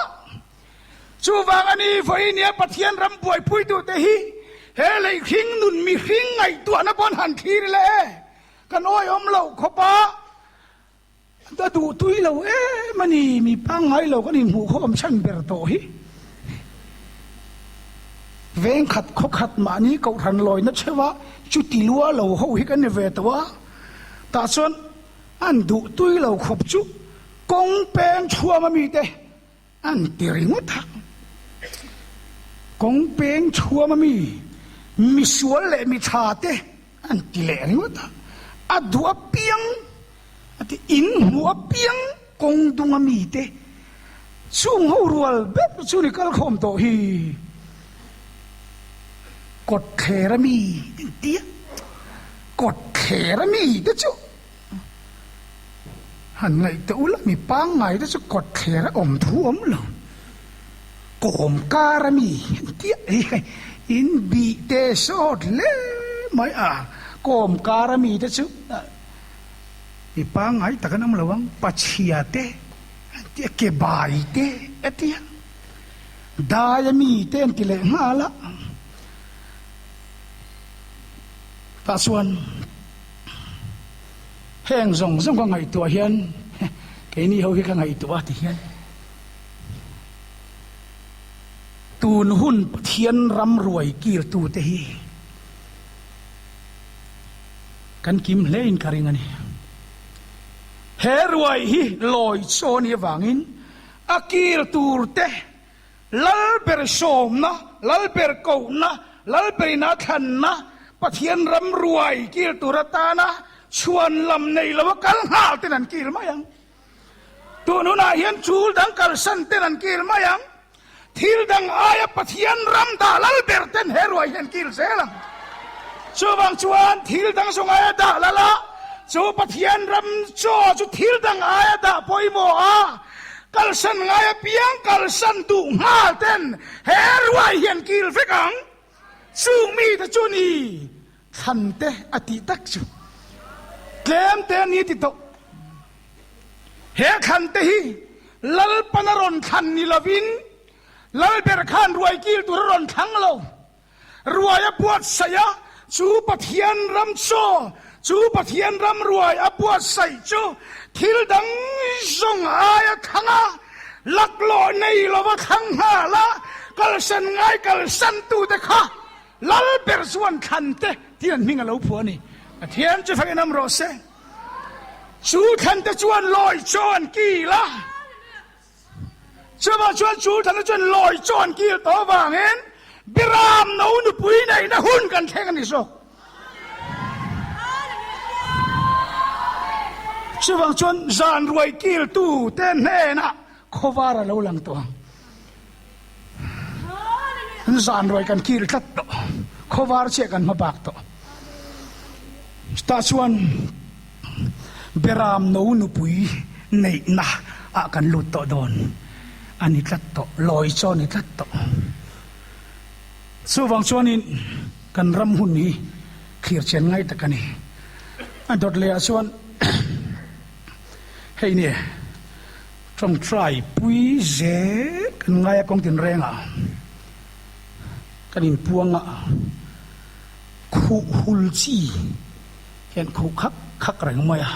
[SPEAKER 1] Chuvang a ni vawi nia Pathian ram buaipui duhte hi he leihring nun mihring ngaihtuahna pawn han thlir ila e. Kan awihawm loh khawp a, a duh tui lo em a ni, mi pangngai lo kan inhmuh khawm chhan ber tawh hi. Veng khat khaw khat mahni kohhran lawina theuh a, chuti lua lo ho hi kan ni ve tawh a, tah chuan an duh tui lo khawp chu kawng peng chhuam a mite An ti ringawt a, kawng peng chhuam a mi, misual leh mi tha te an ti leh ringawt a, a duh apiang a ti, in hmuh apiang kawng dung a mi te chung ho rual ber chu ni kal khawm tawh hi kawt thler a mi an ti a, kawt thler a mi te chu. Han ngaihtuah ula mi pangngai te chu kawt thler a awm thu awm lo. Kawm kar a mi tiah hi hei in bih te sawt hle mai a, kawm kar a mi te chu mi pangngai tak an awm lo ang, pachhia te an tia ke bai te a tia, dai a mi te an ti leh nghal a, tah chuan. Heng zawng zawng ka ngaihtuah hian keini ho hi ka ngaihtuah a ti hian tun hun Pathian ram ruai kirtu te hi kan kim hle in ka ring a ni. He ruai hi lawi chaw ni avangin a kir tur te Lal ber sawmna, Lal ber kohna, Lal ber ina thlanna, Pathian ram ruai kil tur atana chhuan lam nei lo a kal nghal ten an kil mai ang. Tun hunah hian chul dang kalsan ten an kil mai ang. Thil dang aia Pathian ram dah lal ber ten he ruai hi an kil zel ang. Chuvang chuan thil dang zawng aia dah lal a, chu Pathian ram chaw chu thil dang aia dah pawimawh a, Kalsan ngai apiang kalsan duh nghal ten he ruai hian kil vek ang. Chung mite chu ni thlan te a tih tak chu tlem te a ni ti tawh. He thlan te hi Lalpan a rawn thlan ni lovin Lalber khan ruai kil tur a rawn thlang lo. Ruai a buatsaih a, chu Pathian ram chaw, Chu Pathian ram ruai a buatsaih chu thil dang zawng aia thlang a, laklawh nei lova thlang nghal a, kalsan ngai kalsantute kha Lal ber chuan thlan te tiin an hming a lo phuah a ni. Pathian chu fakin awm rawh se. Chu thlan te chuan lawi chaw an kil a. Chuvang chuan chu thlan te chuan lawi chaw an kil tawh avangin Biram no nupui neihna hun kan thleng a ni zawk. Chuvang chuan zan ruai kiltu te hnenah khawvar a lo lang tawh ang. Zan ruai kan kil tlat tawh. Khawvar chiah kan hma bak tawh. Chutah chuan Beram no nupui neihna ah kan lut tawh dawn a ni tlat tawh. Lawi chaw a ni tlat tawh. Chuvang chuanin kan ram hun hi thlir chian ngai tak a ni. A dawt leh ah chuan hei nia. Tawngtai pui zel kan ngai a kawng tinreng ah kan inpuang a, khuh hul chi hian khuh khak khak reng mai a,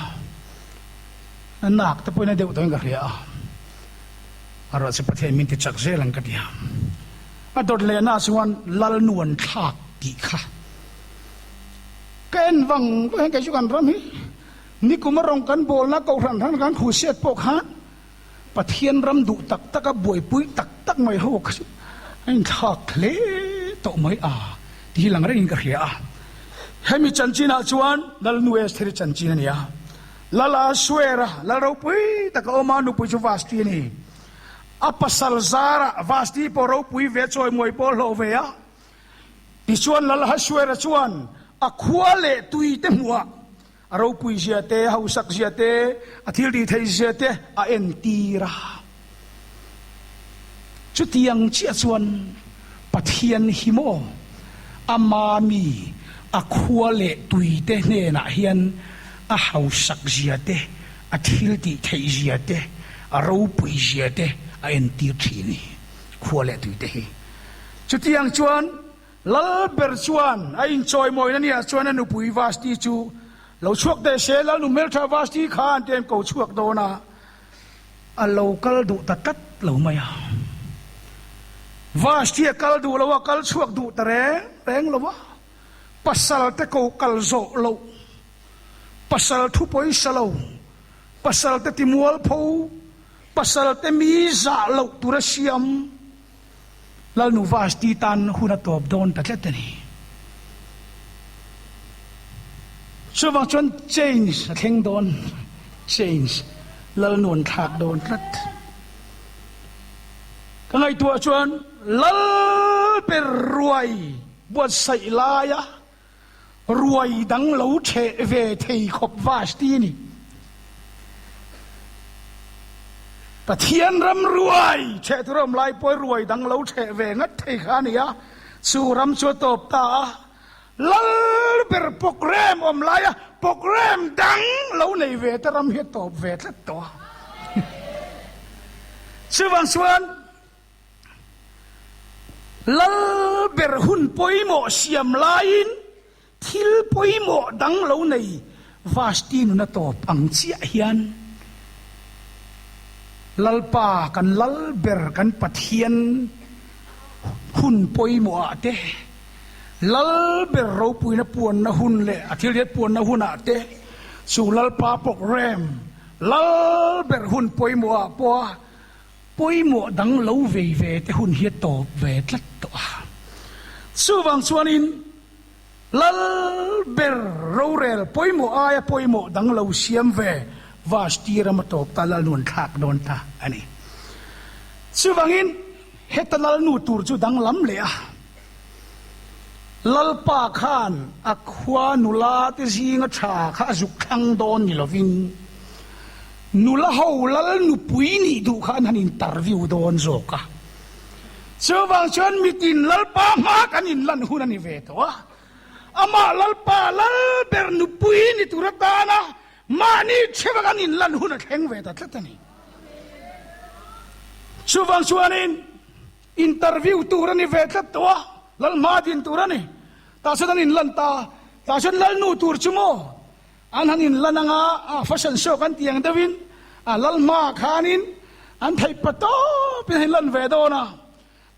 [SPEAKER 1] a nak te pawhin a deuh tawhin ka hria a, a ruah chu Pathian min ti chak zel ang ka ti a, a dawt lehna ah chuan Lalnuan thlak tih kha ka en vang vang hian kei chu kan ram hi. Nikum a rawng kan bawlna kohhran hran kan khuhsiat pawh khan Pathian ram duh tak tak a buaipui tak tak mai ho kha chu a inthlak hle tawh mai a tih hi lang rengin ka hria a. Hemi chanchinah chuan Lalnu Estheri chanchin a ni a. Lal Ahasuera, lal ropui taka awm a nupui chu Vasti a ni. A pasal zarah Vasti pawh ropui ve chawimawi pawh a hlawh ve a. Tichuan Lal Ahasuera chuan a khua leh tui te hmuhah A ropui zia te, a hausak zia te, a thil tih theih zia te a entir a. Chutiang chiah chuan Pathian hi maw ama mi a khua leh tui te hnenah hian a hausak zia te, a thil tih theih zia te, a ropui zia te a entir thin i khua leh tui te hi. Chutiang chuan Lal ber chuan a inchawimawina niah chuan a nupui Vashti chu lo chhuak teh se, Lalnu hmeltha Vashti kha an ti a ko chhuak dawn a, a lo kal duh ta tlat lo mai a. Vashti a kal duh lo a, kal chhuak duh ta reng reng lo a, pasal te ko kal zawh loh, pasal thu pawisa lo, pasal te timualpho, pasal te mi zah loh tura siam, Lalnu Vashti tan hun a tawp dawn ta tlat a ni. Chuvang chuan change a thleng dawn, change Lalnu an thlak dawn tlat. Ka ngaihtuah chuan Lal ber ruai buatsaih laia Ruai dang lo ṭheh ve thei khawp Vashti a ni. Pathian ram ruai ṭheh tur a awm lai pawh ruai dang lo ṭheh ve ngat thei kha a ni a, chu ram chu a tawp ta a. Lal ber program awm laia program dang lo nei ve te ram hi a tawp ve tlat tawh a. Chuvang chuan. Lal ber hun pawimawh siam laiin thil pawimawh dang lo nei Vashti nuna tawp ang chiah hian Lalpa kan Lal ber kan Pathian hun pawimawh ah te, Lal ber ropuina puanna hun leh a thil riat puanna hunah te chu Lalpa program Lal ber hun pawimawh ah pawha Pawimawh dang lo vei ve te hun hi a tawp ve tlat tawh a. Chuvang chuanin Lal ber rorel pawimawh aia pawimawh dang lo siam ve Vashti ram a tawp ta, Lalnu an thlak dawn ta a ni. Chuvangin heta Lalnu tur chu danglam leh a. Lalpa khan a khua nula te zinga tha kha a zuk thlang dawn ni lovin nula ho lal nupui nih duh kha an han interview dawn zawk a. Chuvang chuan mitin Lalpa hma kan inlan hun a ni ve tawh a. Amah Lalpa lal ber nupui ni tur atana mahni theuha kan inlan hun a thleng ve ta tlat a ni. Chuvang chuanin. Interview tur a ni ve tlat tawh a, Lalhma din tur a ni. Tah chuan an inlan ta, tah chuan Lalnu tur chu maw? An han inlan anga a fashion show kan tih ang deuhin a lal hmaah khanin an theih pa tawpin an inlan ve dawn a.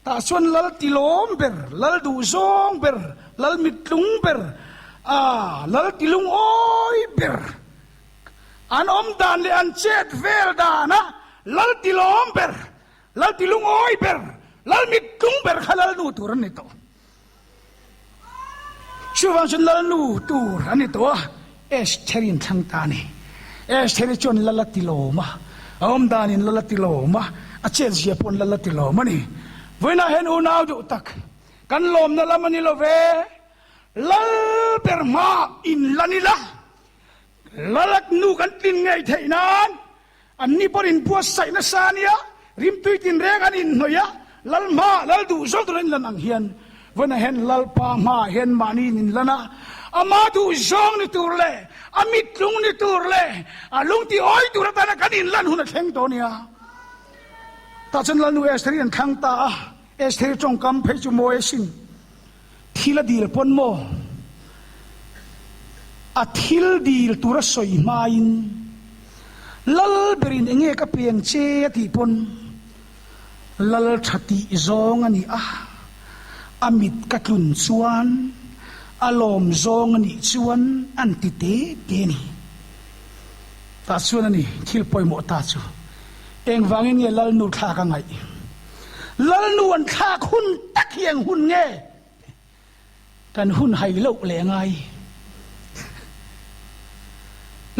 [SPEAKER 1] Tah chuan lal tilawm ber, lal duhzawng ber, lal mittlung ber, a lal tilungawi ber an awm dan leh an chet vel dana lal tilawm ber, lal tilungawi ber, lal mittlung ber kha lalnu tur an ni tawh. Chuvang chuan lalnu tur a ni tawh a, Estheri in thlang ta a ni. Estheri chuan lal a ti lawm a, a awm danin lal a ti lawm a, a chetzia paw'n lal a ti lawm a ni. Vawiinah hian unau duh tak, kan lawmna lam a ni lo ve, lal ber hmaah inlan ila, lalak nu kan tlin ngei theih nan, Anni pawh inbuatsaih nasa a nia, rimtui tinreng an inhnawih a, Lal hmaah Lal duh zawk tur an inlan ang hian vawiinah hian Lalpa hmaah hian mahni in inlan a, ama duh zawng ni tur leh a mittlung ni tur leh a lungti awi tur atana kan inlan hun a thleng tawh a nia. Tah chuan Lalnu Estheri an thlang ta a, Estheri tawngkam phei chu mawi asin. Thil a dil pawn maw? A thil dil tur a sawi hmain Lal berin enge ka peng che a tih pawn Lal tha tih zawng a ni a, a mit ka tlun chuan a lawm zawng a nih chuan an ti te te a ni. Tah chuan a ni thil pawimawh ta chu engvangin nge Lalnu thlak a ngaih? Lalnu an thlak hun tak hi eng hun nge? Kan hun hai loh leh ngai.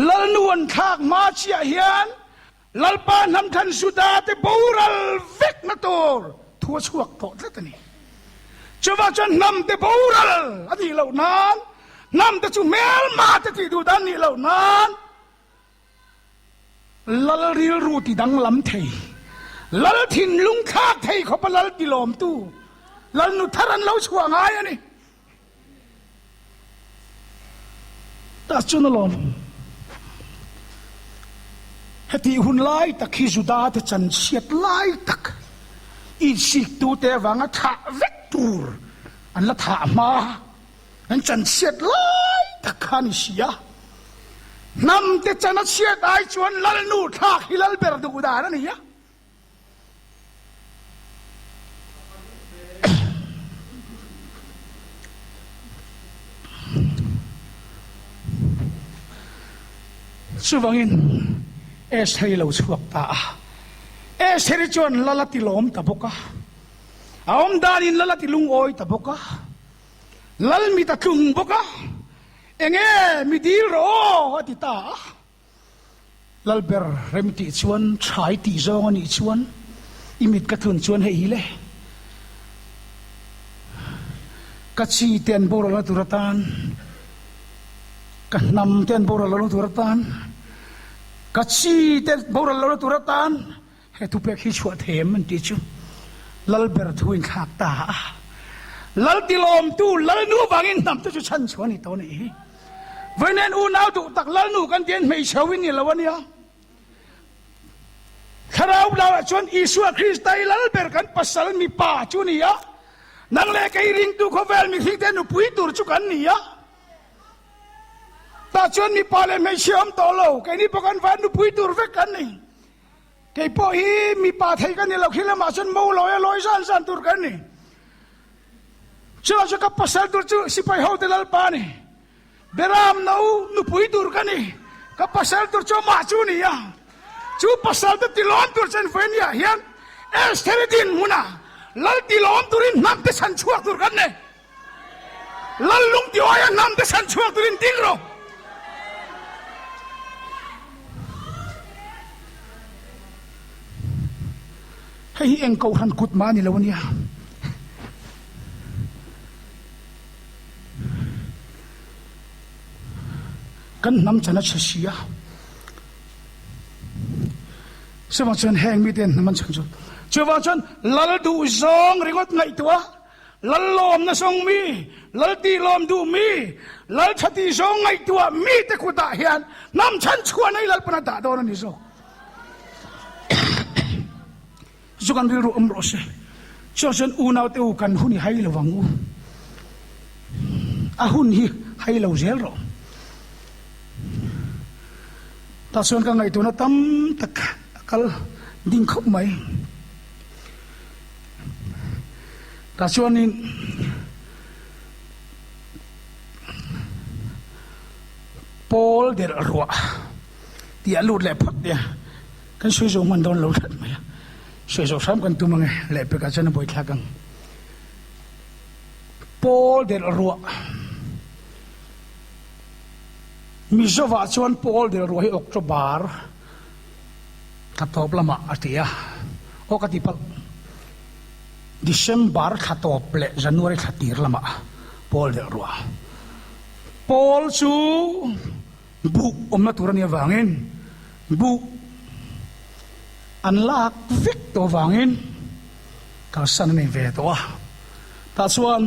[SPEAKER 1] Lalnu an thlak hma chiah hian Lalpa hnamthan Juda te boral vekna tur thu a chhuak tawh tlat a ni. Chuvang chuan hnam te boral a nih loh nan, hnam te chu hmelma te tih duh dan nih loh nan, Lal rilru ti danglam thei, Lal thinlung thlak thei khawpa Lal tilawmtu, Lal nu thar an lo chhuah ngai a ni. Tah chuan alawm, hetih hun lai tak hi Juda te chanchhiat lai tak, insiktute avanga thah vek tur an la thah hma. An chan chhiat lai tak kha a ni si a, hnam te chan a chhiat ai chuan Lalnu thlak hi lal ber duh dan a ni a. Chuvangin Estheri lo chhuak ta a, Estheri chuan lal a ti lawm ta bawk a, a awm danin lal a ti lungawi ta bawk a. Lal mit a tlung bawk a, Enge mi dil rawh aw a ti ta a. Lalber rem tih chuan thai tih zawng a nih chuan i mit ka tlun chuan hei hi le. Ka chi te an boral na tur atan, ka hnam te an boral lo na tur atan, ka chi te boral lo na tur atan, He thupek hi chhuah thei em an tih chu Lalber thu in thlak ta a. Lal tilawmtu Lalnu vangin hnam te chu chhan chhuah a ni tawh a nih hi. Vawiin unau duh tak Lalnu kan tihin hmeichhe ho in ni lo a nia. Thlarau blauah chuan Isua Krista hi Lalber kan pasal mipa chu a ni a. Nang leh kei ringtu khawvel mihring te nupui tur chu kan ni a. Tah chuan mipa leh hmeichhia awm tawh lo, keini pawh kan van nupui tur vek kan ni. Kei pawh hi mipa thei ka ni lo, khi lamah chuan mo lawi a lawi zan zan tur kan ni. Chuvang chuan ka pasal tur chu sipai hote Lalpa a ni. Beram no nupui tur ka ni. Ka pasal tur chu amah chu a ni a. Chu pasal te tilawm tur chuan Venia hian Estheri dinhmunah Lal tilawm turin hnam te chhan chhuak tur kan ni. Lal lungtiaia hnam te chhan chhuak turin ding rawh. Hei hi eng kohhran kut mah a ni lo a nia. Kan hnam chan a chhe si a. Chuvang chuan heng mite hnam an chhan chu. Chuvang chuan lal duh zawng ringawt ngaihtuah Lal lawmna zawng mi, lal tih lawm duh mi, lal tha tih zawng ngaihtuah mi te kutah hian hnam chhan chhuah nei Lalpan a dah dawn a ni zawk. Chu kan rilru awm rawh se. Chuan chuan unau te u kan hun hi hai lo ang u. A hun hi hai lo zel rawh. Tah chuan ka ngaihtuahna tam tak a kal ding khawp mai. Tah chuanin Pawl delh ruah tih a lut leh phawt nia. Kan sawi zo hman dawn lo tlat mai a. Sawi zo hram kan tum ange lehpekah chuan a buaithlak ang. Pawl delh ruah. Mizovah chuan Pawl delh ruah hi October thla tawp lamah a ti a. Aw ka ti palh. December thla tawp leh January thla tir lamah Pawl delh ruah. Pawl chu buh awmna tur a nih avangin buh an lak vek tawh avangin kalsan a nei ve tawh a. Tah chuan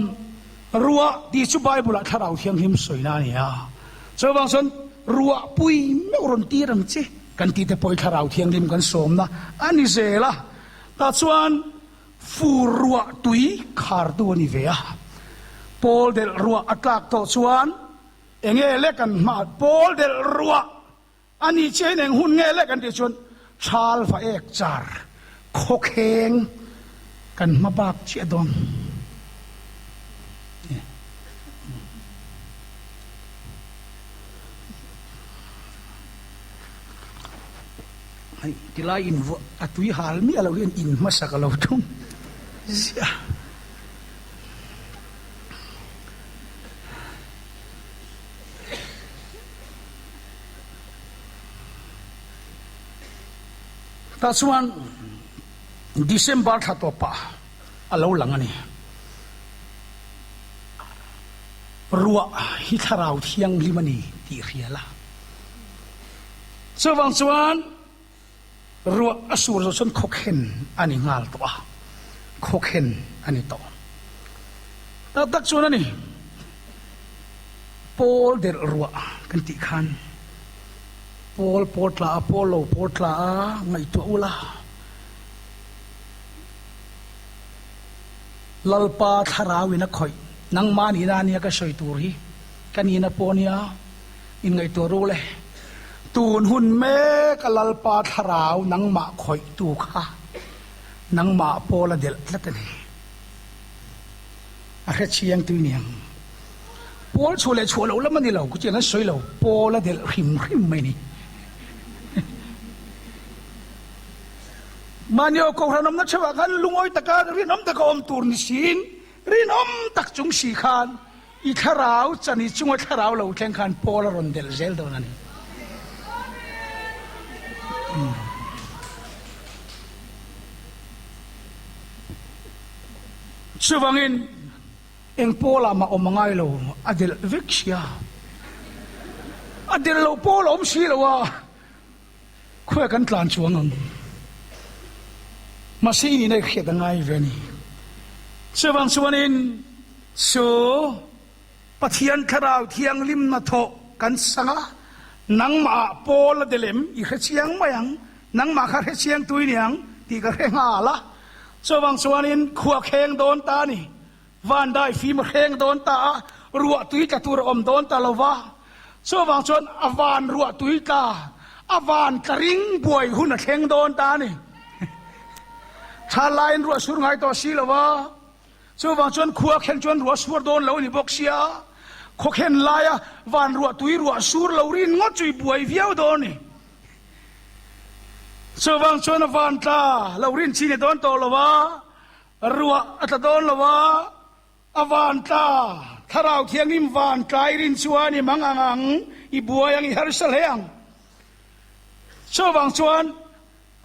[SPEAKER 1] ruah tih chu Bible-ah Thlarau Thianghlim sawina a ni a. Chuvang chuan ruah pui meuh rawn tir ang che kan tih te pawh hi Thlarau Thianghlim kan sawmna a ni zel a. Tah chuan Fur ruah tui khartu a ni ve a. Pawl delh ruah a tlak tawh chuan enge le kan hma pawl delh ruah a ni chiahin eng hun nge le kan tih chuan thal va ek char khawkheng kan hma bak chiah dawn. Hei tilai in vuah a tui hal miah lo hian in hmasa ka lo tum ziah. Tah chuan December thla tawpah a lo lang a ni. Ruah hi thlarau thianghlim a ni tih hria la. Chuvang chuan ruah a sur zawh chuan khawkhen a ni nghal tawh a, khawkhen a ni tawh. Tak tak chuan a ni, pawl delh ruah kan tih khan pawl pawl tla a, pawl lo pawl tla a ngaihtuah ula, Lalpa thlarauin a khawih, nangmah nihna ania ka sawi tur hi, ka nihna pawh ania. Inngaihtuah ru le, tun hun mek a Lalpa thlarau nangmah khawihtu kha nangmah pawl a delh tlat a ni. A hre chiang tui niang. Pawl chhuah leh chhuah loh lam a ni lo, chutiang an sawi lo, pawl a delh hrim hrim mai ni. Mahni aw kohhran awmna theuhah khan lungawi taka rinawm taka awm tur ni siin rinawm tak chung si khan I thlarau chan i chunga thlarau lo thleng khan Paul a rawn delh zel dawn a ni. Chuvangin eng Paul ah mah awm a ngai lo, a delh vek sia. A delh loh Paul a awm si lo a, khawiah kan tlan chuang ang. Mahse i nihna i hriat a ngai ve a ni. Chuvang chuanin Chu Pathian Thlarau Thianghlim hnathawh kan sang a, nangmahah Paul a delem i hre chiang mai ang, nangmah kha hre chiang tui ni ang tih ka hre nghal a. Chuvang chuanin khua kheng dawn ta a ni, van dai fim a hreng dawn ta a, ruah tui tla tur a awm dawn ta lo va. Chuvang chuan a van ruah tui tla, a van tla ring buai hun a thleng dawn ta a ni. Tha laiin ruah sur ngai tawh si lo va. Chuvang chuan khua khen chuan ruah suar dawn lo a ni bawk sia, khaw khen laia van ruah tui ruah sur lo rin ngawt chu i buai viau dawn a ni. Chuvang chuan a van tla lo rin chi ni dawn tawh lo va, ruah a tla dawn lo va, a van tla Thlarau Thianghlim van tla i rin chuan i mang ang ang, i buai ang, i harsa hle ang. Chuvang chuan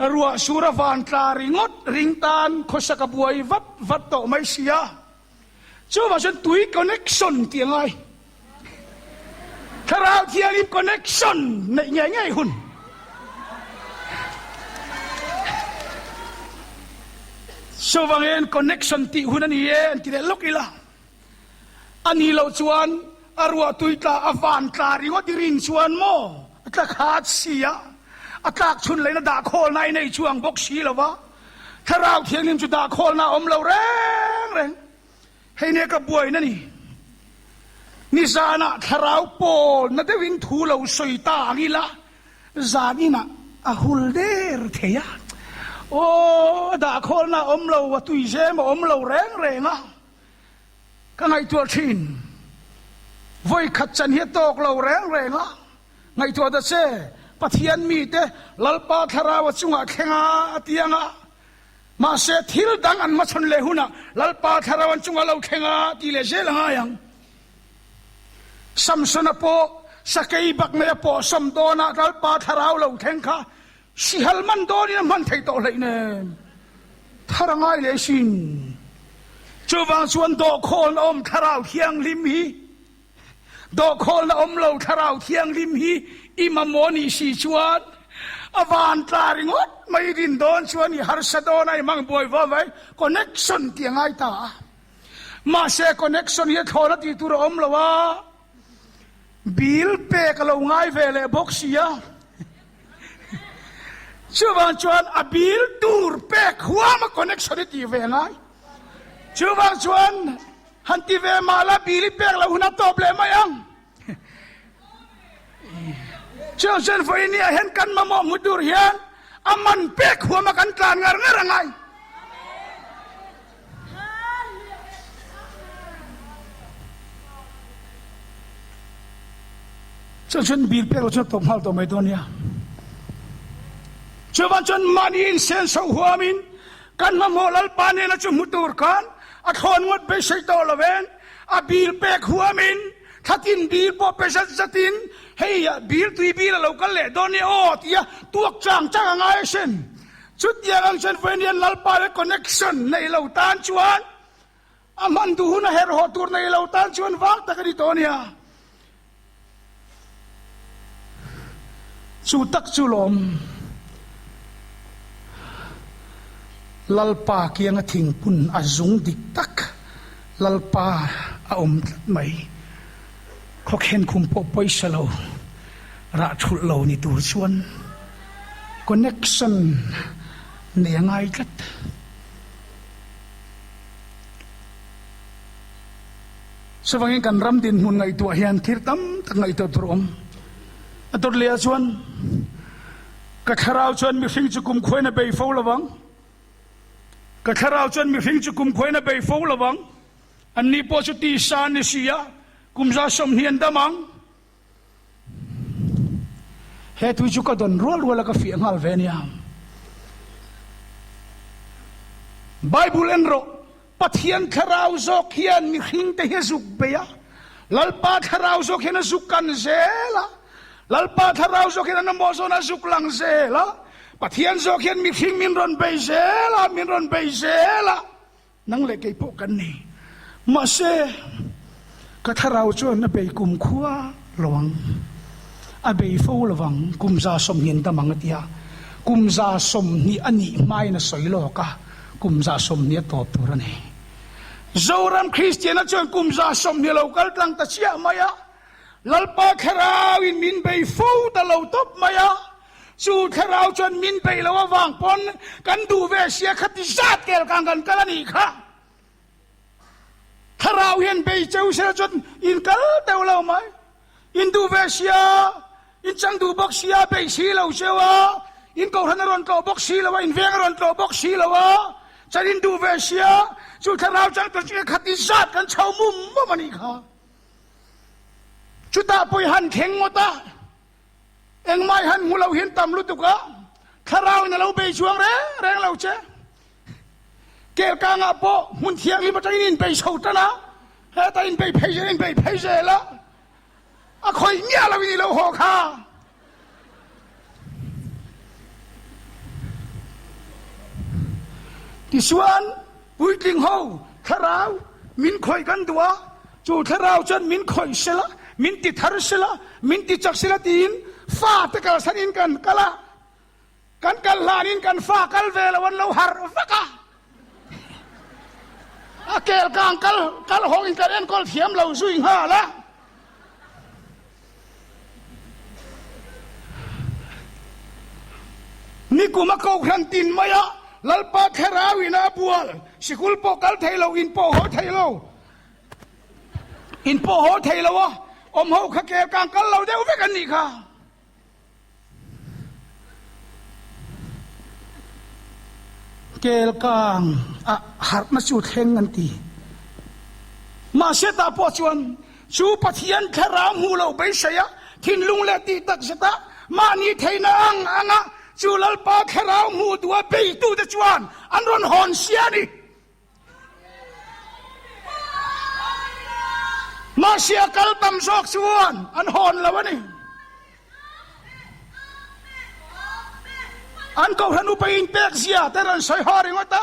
[SPEAKER 1] Ruah sur a van tla ringawt ring tan khawsak a buai vat vat tawh mai sia. Chuvang chuan tui connection tih a ngai. Thlarau Thianghlim connection neih ngei ngei hun. Chuvangin connection tih hun a ni e an ti leh lawk ila. A nih loh chuan a ruah tui tla a van tla ringawt i rin chuan maw a tla khat si a, a tlak chhun lehna dah khawlna i nei chuang bawk si lo va, Thlarau Thianghlim chu dah khawlna a awm lo reng reng. Hei nia ka buaina ni. Nizanah Thlarau pawlna deuhin thu lo sawi ta ang ila. Zan inah a hul der thei a, aw a dahkhawlna a awm lo, a tuizem a awm lo reng reng a, ka ngaihtuah thin. Vawikhat chan hi a tawk lo reng reng a, ngaihtuah ta che, Pathian mite Lalpa Thlarau a chungah thleng a, a ti ang a, mahse thil dang an hmachhawn leh hunah Lalpa Thlarau an chungah lo thleng a ti leh zel a ngai ang. Samsona pawh sakei bak mai a pawh sawm dawnah Lalpa thlarau lo thleng kha sihal man dawnin a hman theih tawh hleih nen thar a ngai leh sin. Chuvang chuan dawhkhawlna awm thlarau thianghlim hi dawhkhawlna awm lo thlarau thianghlim hi i mamawh nih si chuan a van tla ringawt mai din dawn chuan i harsa dawn a i hmang buai vawm mai connection tih a ngai ta a. Mahse connection hi a thlawn a tih tur a awm lo a, bill pek a lo ngai ve leh bawk si a. Chuvang chuan a bill tur pek huam a connection i tih ve ngai. Chuvang chuan han ti ve mah la bill i pek loh hun a tawp leh mai ang. Chuvang chuan vawiin ah hian kan mamawh hmu tur hian a man pek huam a kan tlan ngar ngar a ngai. Chuvang chuan bil pek lo chuan a tawp nghal tawh mai dawn nia. Chuvang chuan mahni insenso huamin kan hmahmawh Lalpa nena chu hmu tur khan a thlawn ngawt beisei tawh loveng a bil pek huamin Thlatin bil pawh pe zat zatin hei ah bil tui bil a lo kal leh dawn nia aw tia tuak chang chang a ngai asin. Chutiang ang chuan vawiin hian Lalpa leh connection nei lo tan chuan a hman duh hun a herh haw tur nei lo tan chuan vang tak a ni tawh nia. Chu tak chu lawm Lalpa kianga thingpun a zung dik tak. Lalpa a awm tlat mai. Khawkhen khum pawh pawisa lo, rah thulh lo ni tur chuan connection nei a ngai tlat. Chuvangin kan ram dinhmun ngaihtuah hian thil tam tak ngaihtuah tur a awm. A dawt leh ah chuan ka thlarau chuan mihring chu kumkhuain a bei fo lovang. Ka thlarau chuan mihring chu kumkhuain a bei fo lo vang, anni pawh chu tisa an ni si a, kum za 20 an dam ang. He tui chu ka dawn rual rual a ka fiah nghal ve nia. Bible en rawh, Pathian thlarau zawk hian mihringte hi a zuk bei a, Lalpa thlarau zawk hian a zuk kan zel a, Lalpa thlarau zawk hian an mamawh zawn a zuk lang zel a, Pathian zawk hian mihring min rawn bei zel a, min rawn bei zel a, nang leh kei pawh kan ni. Mahse, ka thlarau chuan a bei kum khua lo ang, a bei fo lo vang, kum 30 an dam ang a ti a, kum 20 a nih hmain a sawi lawk a, kum 20 a tawp tur a ni. Zoram Kristiana chuan kum 20 lo kal tlang ta chiah mai a, Lalpa thlarauin min bei fo ta lo tawp mai a, chu thlarau chuan min bei lo avang pawn kan duh ve sia kha ti zat kel kang kan kal a nih kha. Thlarau hian bei cheu sela chuan in kal deuh lo mai. In duh ve sia, in chang duh bawk sia, bei si lo cheu a, in kohhran a rawn tlawh bawk si lo a, in veng a rawn tlawh bawk si lo a, chuan in duh ve sia, chu thlarau chang ta chu kha ti zat kan chho mum mum a nih kha. Chutah pawh i han thleng ngawt a, engmah i han hmu lo hian tam lutuk a, thlarau in a lo bei chuang reng reng lo che. Kelkangah pawh hmun thianghlim atangin in bei chho tan a, hetah in bei phei zel in bei phei zel a, a khawih miah lo in i lo haw kha. Tichuan, puitling ho thlarau min khawih kan duh a, chu thlarau chuan min khawih sela, min ti thar sela, min ti chak sela tiin fate kalsan in kan kal a, kan kal hlanin kan fa kal ve lo an lo harh vak a, a kel kang kal kal hawng in kan enkawl thiam lo zui nghal a. Nikum a kohhran tin mai a, Lalpa thlarau in a bual, sikul pawh kal thei lo, in pawh haw thei lo, in pawh haw thei lo a, awm ho kha kel kang kal lo deuh vek an nih kha. Kelkang ah harhna chu thleng an ti. Mahse tah pawh chuan chu Pathian thlarau hmuh loh beisei a, thinlung leh tih tak zet a, mahni theihna ang anga chu Lalpa thlarau hmuh duh a beitute chuan an rawn hawn sia a ni. Mahse a kal tam zawk chuan an hawn lo a ni. An kohhran upa inpek zia te rawn sawi haw ringawt a,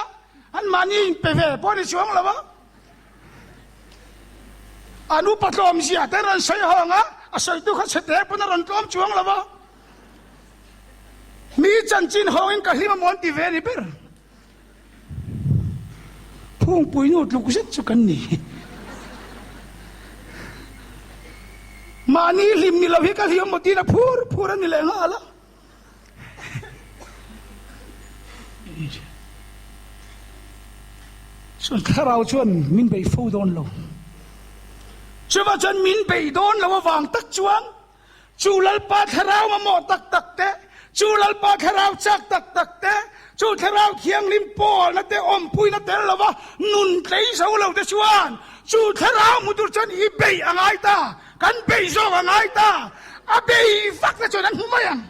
[SPEAKER 1] an mahni inpe ve pawh a ni chuang lo a. An upa tlawm zia te rawn sawi haw ang a, a sawitu kha chhe te pawn a rawn tlawm chuang lo a. Mi chanchin hawngin ka hlim a maw an ti ve a ni ber. Phungpui nu tluk zet chu kan ni. Mahni hlim ni lo hi ka hlim maw tiin a phur phur a ni leh nghal a. Chuan thlarau chuan min bei fo dawn lo. Chuva chuan min bei dawn lo avang tak chuan Chu Lalpa thlarau mamawh tak tak te, chu Lalpa thlarau chak tak tak te, chu thlarau thianghlim pawlna te awmpuina tel lova nun tlei zo lo te chuan chu thlarau hmu tur chuan i bei a ngai ta, kan bei zawk a ngai ta, a bei vak te chuan an hmu mai ang.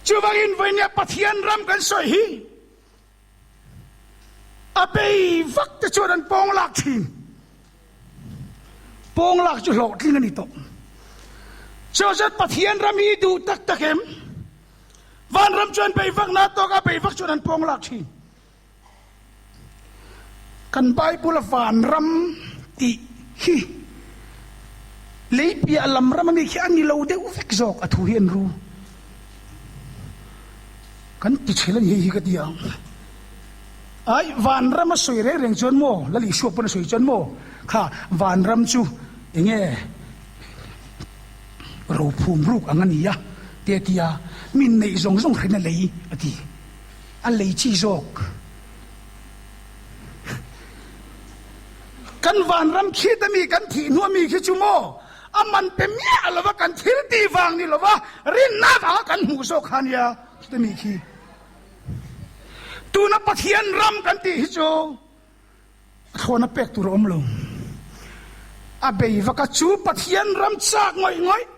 [SPEAKER 1] Chuvangin vawinia Pathian ram kan sawi hi, A bei vak te chuan an pawng lak thin. Pawng lak chu hlawhtling a ni tawh. Chuzat Pathian ram hi duh tak tak em? Vanram chuan bei vak na tawk a bei vak chuan an pawng lak thin. Kan Bible a vanram tih hi lei piah lam ram ami khi a ni lo deuh vek zawk a thu hi an ru. Kan ti chhel a ni hei hi ka ti ang. Ai, vanram a sawi reng reng chuan maw, Lal Isua pawn a sawi chuan maw, kha vanram chu enge rophum ruk ang a ni a, te a ti a, min neih zawng zawng hrin a lei a ti. A lei chi zawk. Kan vanram khit a mi kan thih hnu a mi khi chu maw, A man pe miah lova kan thil tih vang ni lova rinna vanga kan hmuh zawk kha nia chute mi khi. Tuna Pathian ram kan tih hi chu a thlawna pek tur a awm lo. A bei vaka chu Pathian ram chak ngawih ngawih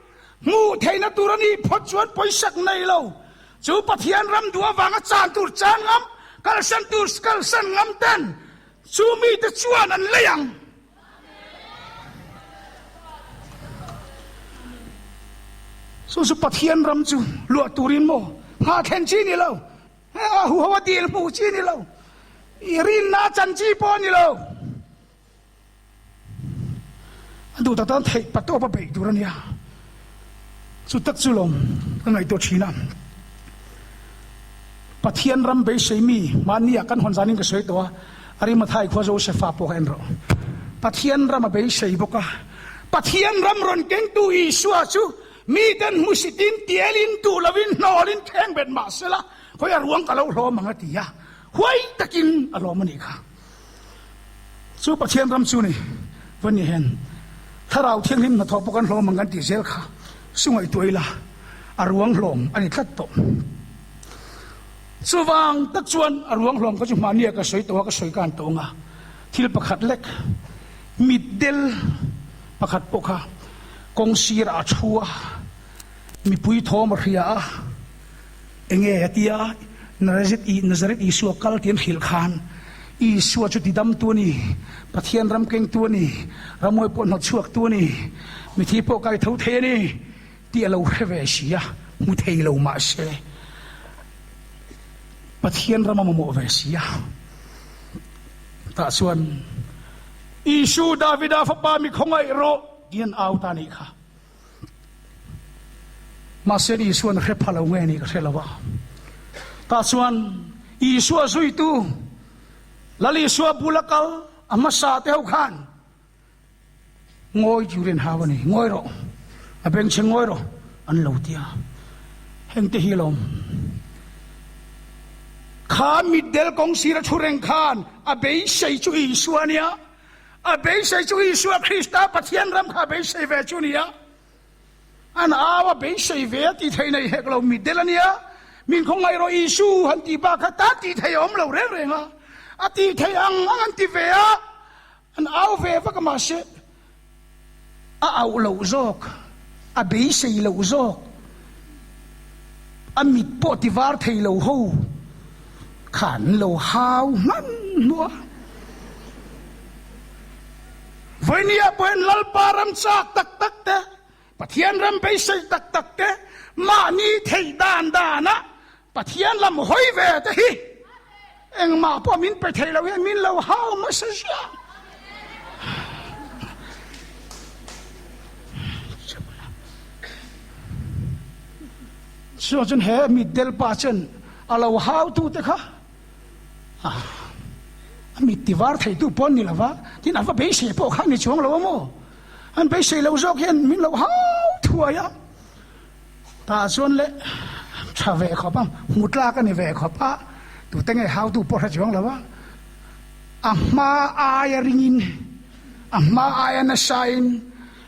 [SPEAKER 1] hmuh theihna tur a nih phawt chuan pawisak nei lo. Chu Pathian ram duh avanga chan tur chan ngam, kalsan tur kalsan ngam ten chu mite chuan an lei ang. Chu chu Pathian ram chu luah turin maw nghah thlen chi ni lo, a huho a dil hmuh chi ni lo, i rinna a chan chi pawh a ni lo. A duh tak tan theih patawp a beih tur a nia. Chu tak chu lawm ka ngaihtuah thin a. Pathian ram beisei mi mahnia kan hawn zanin ka sawi tawh a, Arimathai khua Josefa pawh kha en rawh. Pathian ram a beisei bawk a, Pathian ram rawn kengtu Isua chu miten hmusitin, tialin, duh lovin, hnawlin thleng bet mah sela, khawi a ruang ka lo hlawm ang a ti a, huai takin a lawm a nih kha. Chu Pathian ram chu ni, va ni hen, Thlarau Thianghlim hnathawh pawh kan hlawm ang kan tih zel kha su ngaihtuah ila, a ruang hlawm a ni tlat tawh. Chuvang tak chuan a ruang hlawm kha chu hmahnia ka sawi tawh a, ka sawi kan tawh ang a, thil pakhat lek, mitdel pakhat pawh kha kawng sirah a thu a, mipui thawm a hria a, enge a tia, Nazareth Isua kal tih an hrilh khan Isua chu tidamtu a ni, Pathian ram kengtu a ni, ramngawi pawh hnawtchhuaktu a ni, mithi pawh kai tho thei a ni tih a lo hre ve si a, hmu thei lo mah se. Pathian ram a mamawh ve si a. Tah chuan, Isu, Davida fapa mi khawngaih rawh, tiin an au ta a nih kha. Mahse, Isuan a hre pha lo nge nih ka hre lo a. Tah chuan, Isua zuitu, Lal Isua bula kal a hmasa te ho khan, Ngawi turin hau a ni, ngawi rawh, a bengchheng ngawi rawh an lo ti a. Hengte hi lawm. Kha mitdel kawng sira thu reng khan a beisei chu Isua a nia, a beisei chu Isua Krista Pathian ram kha a beisei ve chu a nia. An au a beisei ve a tih theih nei hek lo, mitdel a nia. Min khawngaih rawh Isu han tih bak kha tan tih theih a awm lo reng reng a. A tih theih ang ang an ti ve a, an au ve vak a mahse a auh loh zawk, a beisei loh zawk, a mit pawh ti var thei lo ho kha an lo hau hman hnuah. Vawinia pawhin Lalpa ram chak tak tak te, Pathian ram beisei tak tak te, mahni theih dan dana Pathian lam hawi ve te hi engmah pawh min pe thei lo hian min lo hau hmasa ziah. Chuan chuan he mitdel pa chuan a lo hau tu te kha a mit ti var thei tu pawh an ni lo va, tin a va beisei pawh kha a ni chuang lo a maw? An beisei lo zawk hian min lo hau thuai a. Tah chuan le tha ve khawp a, hmu tlak a ni ve khawp a, tute nge hautu pawh hre chuang lo a, a hma aia ringin, a hma aia nasain,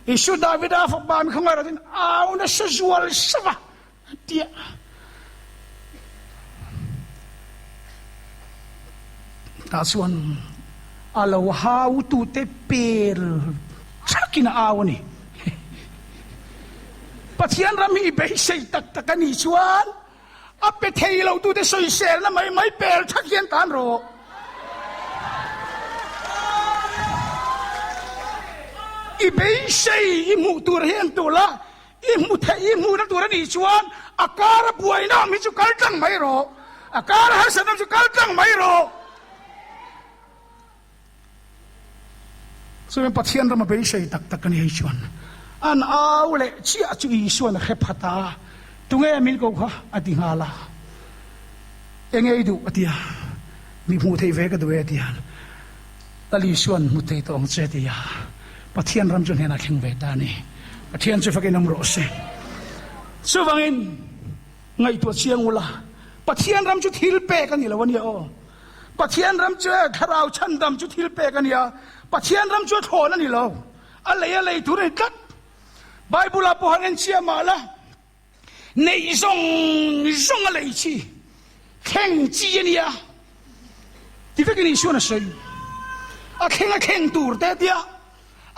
[SPEAKER 1] Isu Davida fapa mi khawngaih rawh tiin au nasa zual sava a ti a. Tah chuan a lo hautute pel thakin a au a ni. Pathian ram hi i beisei tak tak a nih chuan a pe thei lo tute sawiselna mai mai pel thak hian tan rawh. I beisei i hmuh tur hian tul a, i hmu theih i hmuhna tur a nih chuan a kara buaina awm hi chu kal tlang mai rawh. A kara harsatna awm chu kal tlang mai rawh. Chuan Pathian rama beisei tak tak a ni hei chuan an au leh chiah chu Isuan a hre phat a, Tunge min ko kha? a ti nghal a. Enge i duh? a ti a. Mi hmuh theih ve ka duh e a ti a. Lal Isuan hmu thei tawh ang che a ti a. Pathian ram chu hnenah thleng ve ta a ni. Pathian chu fakin awm rawh se. Chuvangin ngaihtuah chiang ula, Pathian ram chu thil pek a ni lo a nia aw. Pathian ram chu thlarau chhandam chu thil pek a ni a, Pathian ram chu a thlawn a ni lo, a lei a lei tur a ni tlat. Bible ah pawh han en chiah mah la, neih zawng zawng a lei chi, thleng chi a nia ti vekin Isuan a sawi. A thleng a thleng tur te a tia,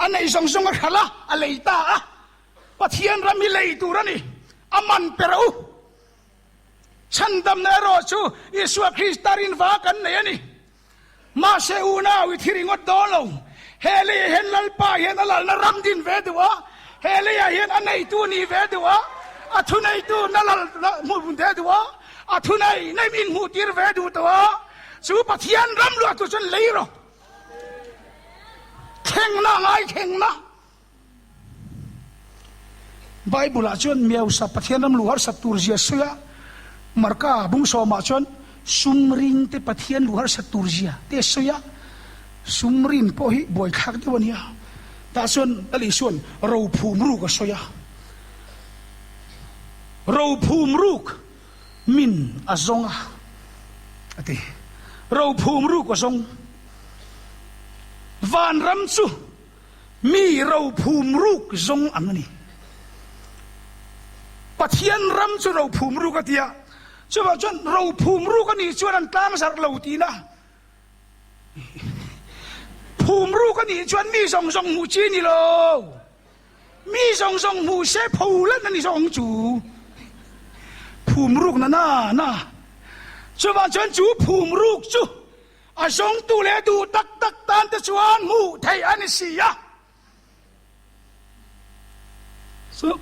[SPEAKER 1] a neih zawng zawng a hralh a, a lei ta a, Pathian ram hi lei tur a ni, a man pe rawh u. Chhandamna erawh chu Isua Krista rin vang kan nei a ni. Mahse unau i thi ringawt dawn lo. He leiah hian Lalpa hian a lalna ram din ve duh a, he leiah hian a neitu ni ve duh a, a thuneitu na lal hmuh ve duh a, a thunei nei min hmuhtir ve duh tawh a, chu Pathian ram luah tur chuan lei rawh. Thlengna a ngai thlengna. Bible-ah chuan Miausa Pathian ram luh harsat tur zia sawi a, Marka bung sawmah chuan sum ring te Pathian luh harsat tur zia te a sawi a, sum rin pawh hi buaithlak deuh a nia. Tah chuan Lal Isua'n rophum ruk a sawi a, rophum ruk min a zawng a a ti. Rophum ruk a zawng. Vanram chu. Mi rophum ruk zawng ang a ni. Pathian ram chu rophum ruk a ti a, chuvang chuan rophum ruk a nih chuan an tlang zarh lo tihna. Phum ruk a nih chuan mi zawng zawng hmuh chi a ni lo. Mi zawng zawng hmuh se pho lan a ni zawk ang chu. Phum ruk na na na. Chuvang chuan chu phum ruk chu A zawngtu leh a duh tak tak tan te chuan hmuh theih a ni si a.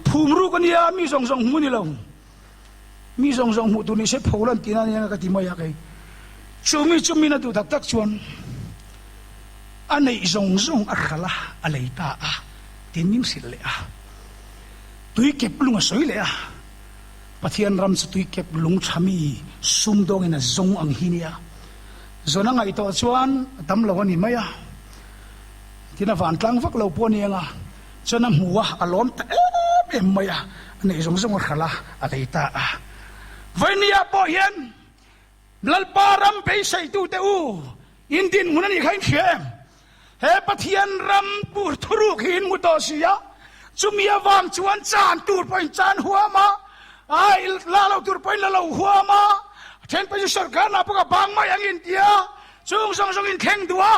[SPEAKER 1] Phum ruk a nia, mi zawng zawng hmu ni lo. Mi zawng zawng hmuh tur ni se pho lan tihna ania ka ti mai a kei. Chu mi chu min a duh tak tak chuan a neih zawng zawng a hralh a, a lei ta a, tin min hrilh leh a. Tui kep lung a sawi leh a. Pathian ram chu tuikep lung tha mi sumdawngin a zawng ang hi nia. Zawn a ngaih tawh chuan a tam lo a ni mai a. Tin a vantlang vak lo pawh a ni ang a, chuan a hmu a, a lawm ta em em mai a, a neih zawng zawng a hralh a, a lei ta a. Vainia pawh hian Lalpa ram beiseitute u, in dinhmun a nih kha in hria em? He Pathian ram tur thuruk hi in hmu tawh si a, chumi avang chuan chan tur pawh in chan huam a. A la lo tur pawhin la lo huam a, a then pawh chu sorkar hna pawh ka bang mai ang in tia, chung zawng zawng in thleng duh a,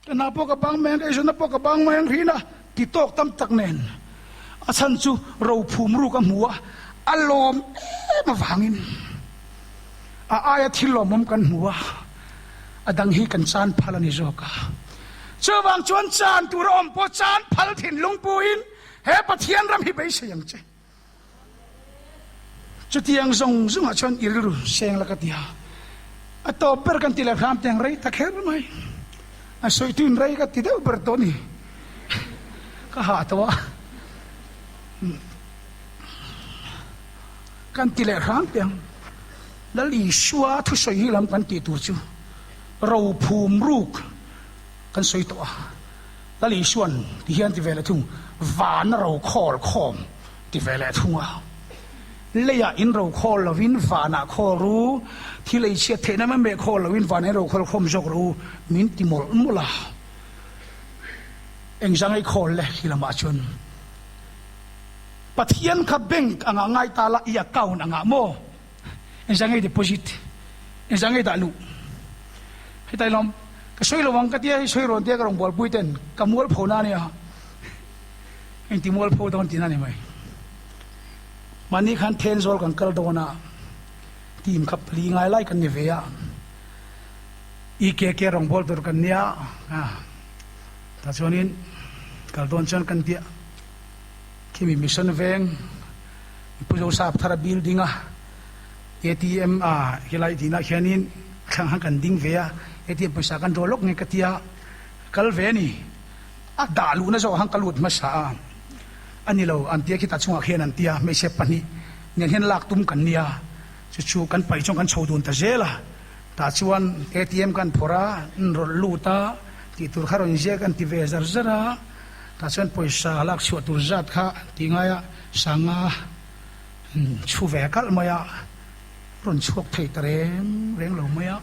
[SPEAKER 1] ka hna pawh ka bang mai ang, ka eizawnna pawh ka bang mai ang hrin a ti tawk tam tak nen a chhan chu rophum ruk a hmu a, a lawm em avangin a aia thil lawmawm kan hmu a, a dang hi kan chan phal a ni zawk a. Chuvang chuan chan tur a awm pawh chan phal thinlung puin he Pathian ram hi beisei ang che. Chutiang zawng zawngah chuan i rilru seng la ka ti a, a tawp ber kan ti leh hram teng rei ta kher mai. A sawituin rei ka ti deuh ber tawh ni. Ka hah tawh a. Kan ti leh hram teng. Lal Isua thusawi hi lam kan tih tur chu rophum ruk kan sawi tawh a. Lal Isua'n ti hian ti ve leh thung, Vana ro khawl khawm ti ve leh thung a. Leiah in ro khawl lovin vanah khawl ru, thil ei chhiat theihna mai mai khawl lovin vanah in ro khawl khawm zawk rawh u, min ti mawlh mawlh a. Engzang ei khawl le khi lamah chuan Pathian kha bank angah ngai ta la, i account angah maw? Engzang ei deposit? Engzang ei dah luh? Hetai lawm ka sawi lo ang ka tia hei sawi rawn tia ka rawn bualpui ten ka mualpho na ania engti mualpho dawn tihna ni mai. Mahni khan Thenzawl kan kal dawn a team kha pali ngai lai kan ni ve a EKK rawngbâwl tur kan nia tah chuanin kal dawn chuan kan tia khimi mission veng Pu Joseph Thara building a ATM a helai dinah hianin thlang han kan ding ve a, ATM pawisa kan draw lawk nge ka tia kal ve a ni. A dah luhna zawk han ka lut hmasa a, a ni lo an tia khitah chungah khian an tia hmeichhe pahnih nen hian lak tum kan nia, chu chu kan paih chuan kan chho dun ta zel a, tah chuan ATM kan phawrh a, an rawn lut a, tih tur kha rawn ziak an ti ve zar zar a, tah chuan pawisa lak chhuah tur zat kha an ti ngai a. Sanga chhu ve kalh mai a, rawn chhuak thei ta reng reng lo mai a,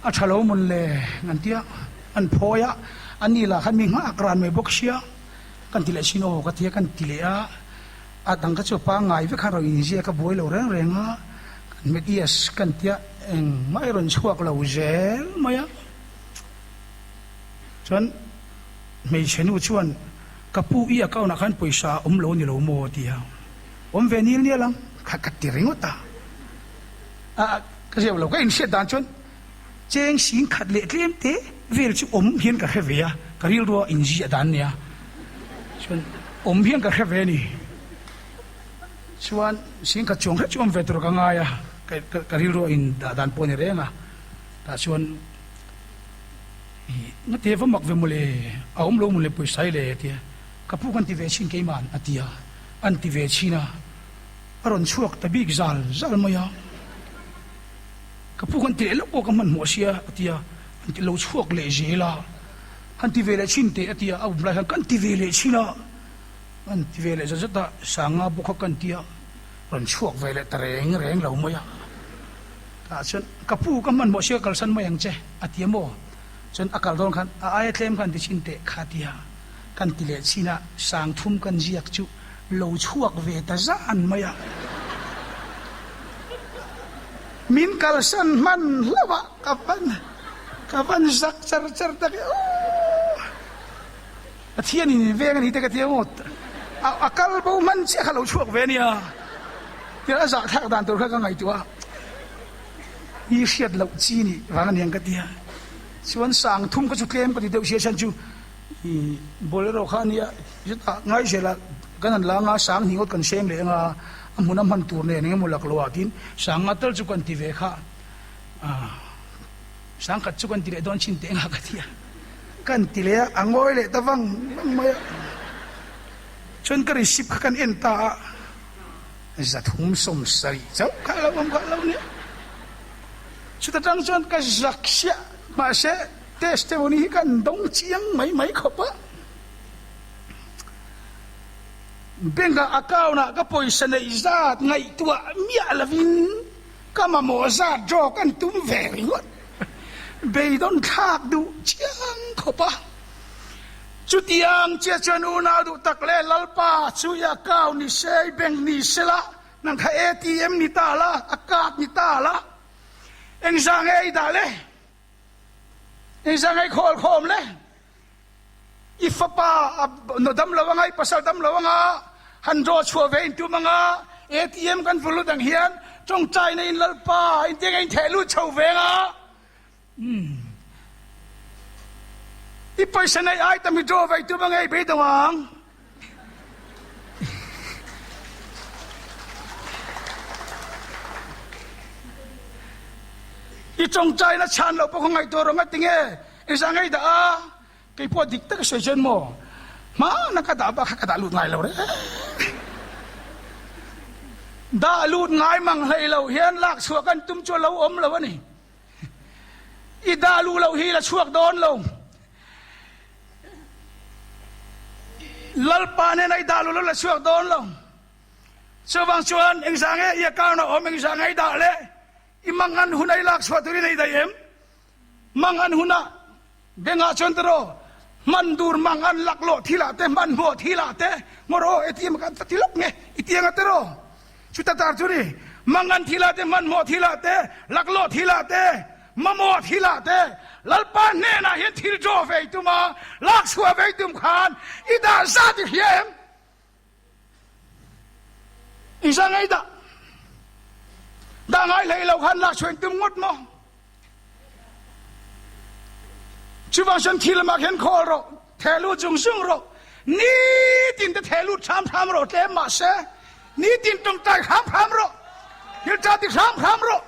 [SPEAKER 1] a tha lo mawn le an tia, an phawi a, a ni lah khan mi nghak ran mai bawk sia, kan ti leh sin aw ka tia kan ti leh a, a dang kha chu pangngai vek khan rawn inziak a buai lo reng reng a, kan hmet yes kan tia engmah i rawn chhuak lo zel mai a, chuan hmeichhe nu chuan. Ka pu i account ah khan pawisa a awm lo ni lo maw ti a, awm ve nil nial ang kha ka ti ringawt a, a ka zep lo ka inhriat dan chuan cheng sing khat leh tlem te vel chu awm hian ka hre ve a, ka rilrua inziah dan nia chuan awm hian ka hre ve a ni, chuan sing khat chuang hret chu awm ve tur ka ngai a, ka rilrua indah dan pawh a ni reng a, tah chuan. Ih, nga te va mak ve mawle, a awm lo mawle pawisa i le a ti a, ka pu kan ti ve chhin keima'n a ti a, an ti ve chhin a, a rawn chhuak ta bik zal zal mai a, ka pu kan ti leh loh pawh ka hmanhmawh sia a ti a, an ti lo chhuak leh zel a, han ti ve leh chhin teh a ti a, a awm lai khan kan ti ve leh chhin a, an ti ve leh zat zat a, sanga bawk kha kan ti a, rawn chhuak ve leh ta reng reng lo mai a. Tah chuan, Ka pu, ka hmanhmawh sia kalsan mai ang che, a ti a maw? Chuan a kal dawn khan, A aia tlem khan ti chhin teh kha tia kan ti leh chin a, sang thum kan ziak chu lo chhuak ve ta zan mai a. Min kalsan hman hlauh a, ka van ka van zak char char tak e aw! Pathianin in veng a ni te ka ti a maw? A kal bo hman chiah kha lo chhuak ve a nia. Tia a zahthlak dan tur kha ka ngaihtuah a, mi hriat loh chi nih vang a niang ka ti a. Chuan sang thum kha chu tlem ka ti deuh sia chhan chu bolero kha a nia, chutah Ngaizelah kan han la anga sang hnih ngawt kan seng leh anga a hmun a hman tur nen engemaw lak loh ah tin sang nga tal chu kan ti ve kha sang khat chu kan ti leh dawn chin teh anga ka ti a. Kan ti leh a, a ngawi leh ta vang vang mai a. Chuan ka receipt kha kan en ta a. Zathum 70 chauh kha a lo awm kha a lo nia. Chuta tang chuan ka zak siah mahse testimony hi kan dawng chiang mai mai khawp a. Bank ah account ah ka pawisa neih zat ngaihtuah miah lovin ka mamawh zat draw kan tum ve ringawt. Beidawn thlak duh chiang khawp a. Chutiang chiah chuan unau duh tak leh Lalpa chu i account ni se, i bank ni sela, nang kha ATM ni ta la, a card ni ta la, engzah nge i dah le? Engzah nge i khawl khawm le? I fapa a dam lo anga, i pasal dam lo anga, han draw chhuah ve intum anga, ATM kan vul lut ang hian tawngtaina in Lalpa intiang a intheh lut chho ve anga, umm i pawisa neih ai tam hi draw ve intum anga i beidawng ang. I tawngtaina chhan loh pawh kha ngaihtuah rawh ngatinge I za ngei dah a, kei pawh dik tak a sawi chuan maw hmana ka dah bak kha ka dah lut ngai lo reng. Dah lut ngai mang hlei lo hian lak chhuah kan tum chu a lo awm lo a ni. I dah luh loh hi la chhuak dawn lo. Lalpa nen a i dah luh loh la chhuak dawn lo. Chuvang chuan engzah nge i account a awm, engzah nge i dah le i mangan hun a i lak chhuah turin a i daih em? Mang an hunah bengah chuan tiraw hman dur mang an laklawh thilah te hmanhmawh thilah te ngawr aw ATM kan va ti lawk nge i tiang a tiraw chuta tar chu ni mang an thilah te hmanhmawh thilah te laklawh thilah te mamawh thilah te Lalpa hnenah hian thil draw ve i tum a lak chhuah ve i tum khan i dah zat i hria em? I za ngei dah. Dah ngai hlei lo khan lak chhuah in tum ngawt maw? Chuvang chuan thil lamah khian khawl rawh, theh lut zung zung rawh. Nitin te theh lut hram hram rawh tlem mahse nitin tawngtai hram hram rawh. Thil tha ti hram hram rawh.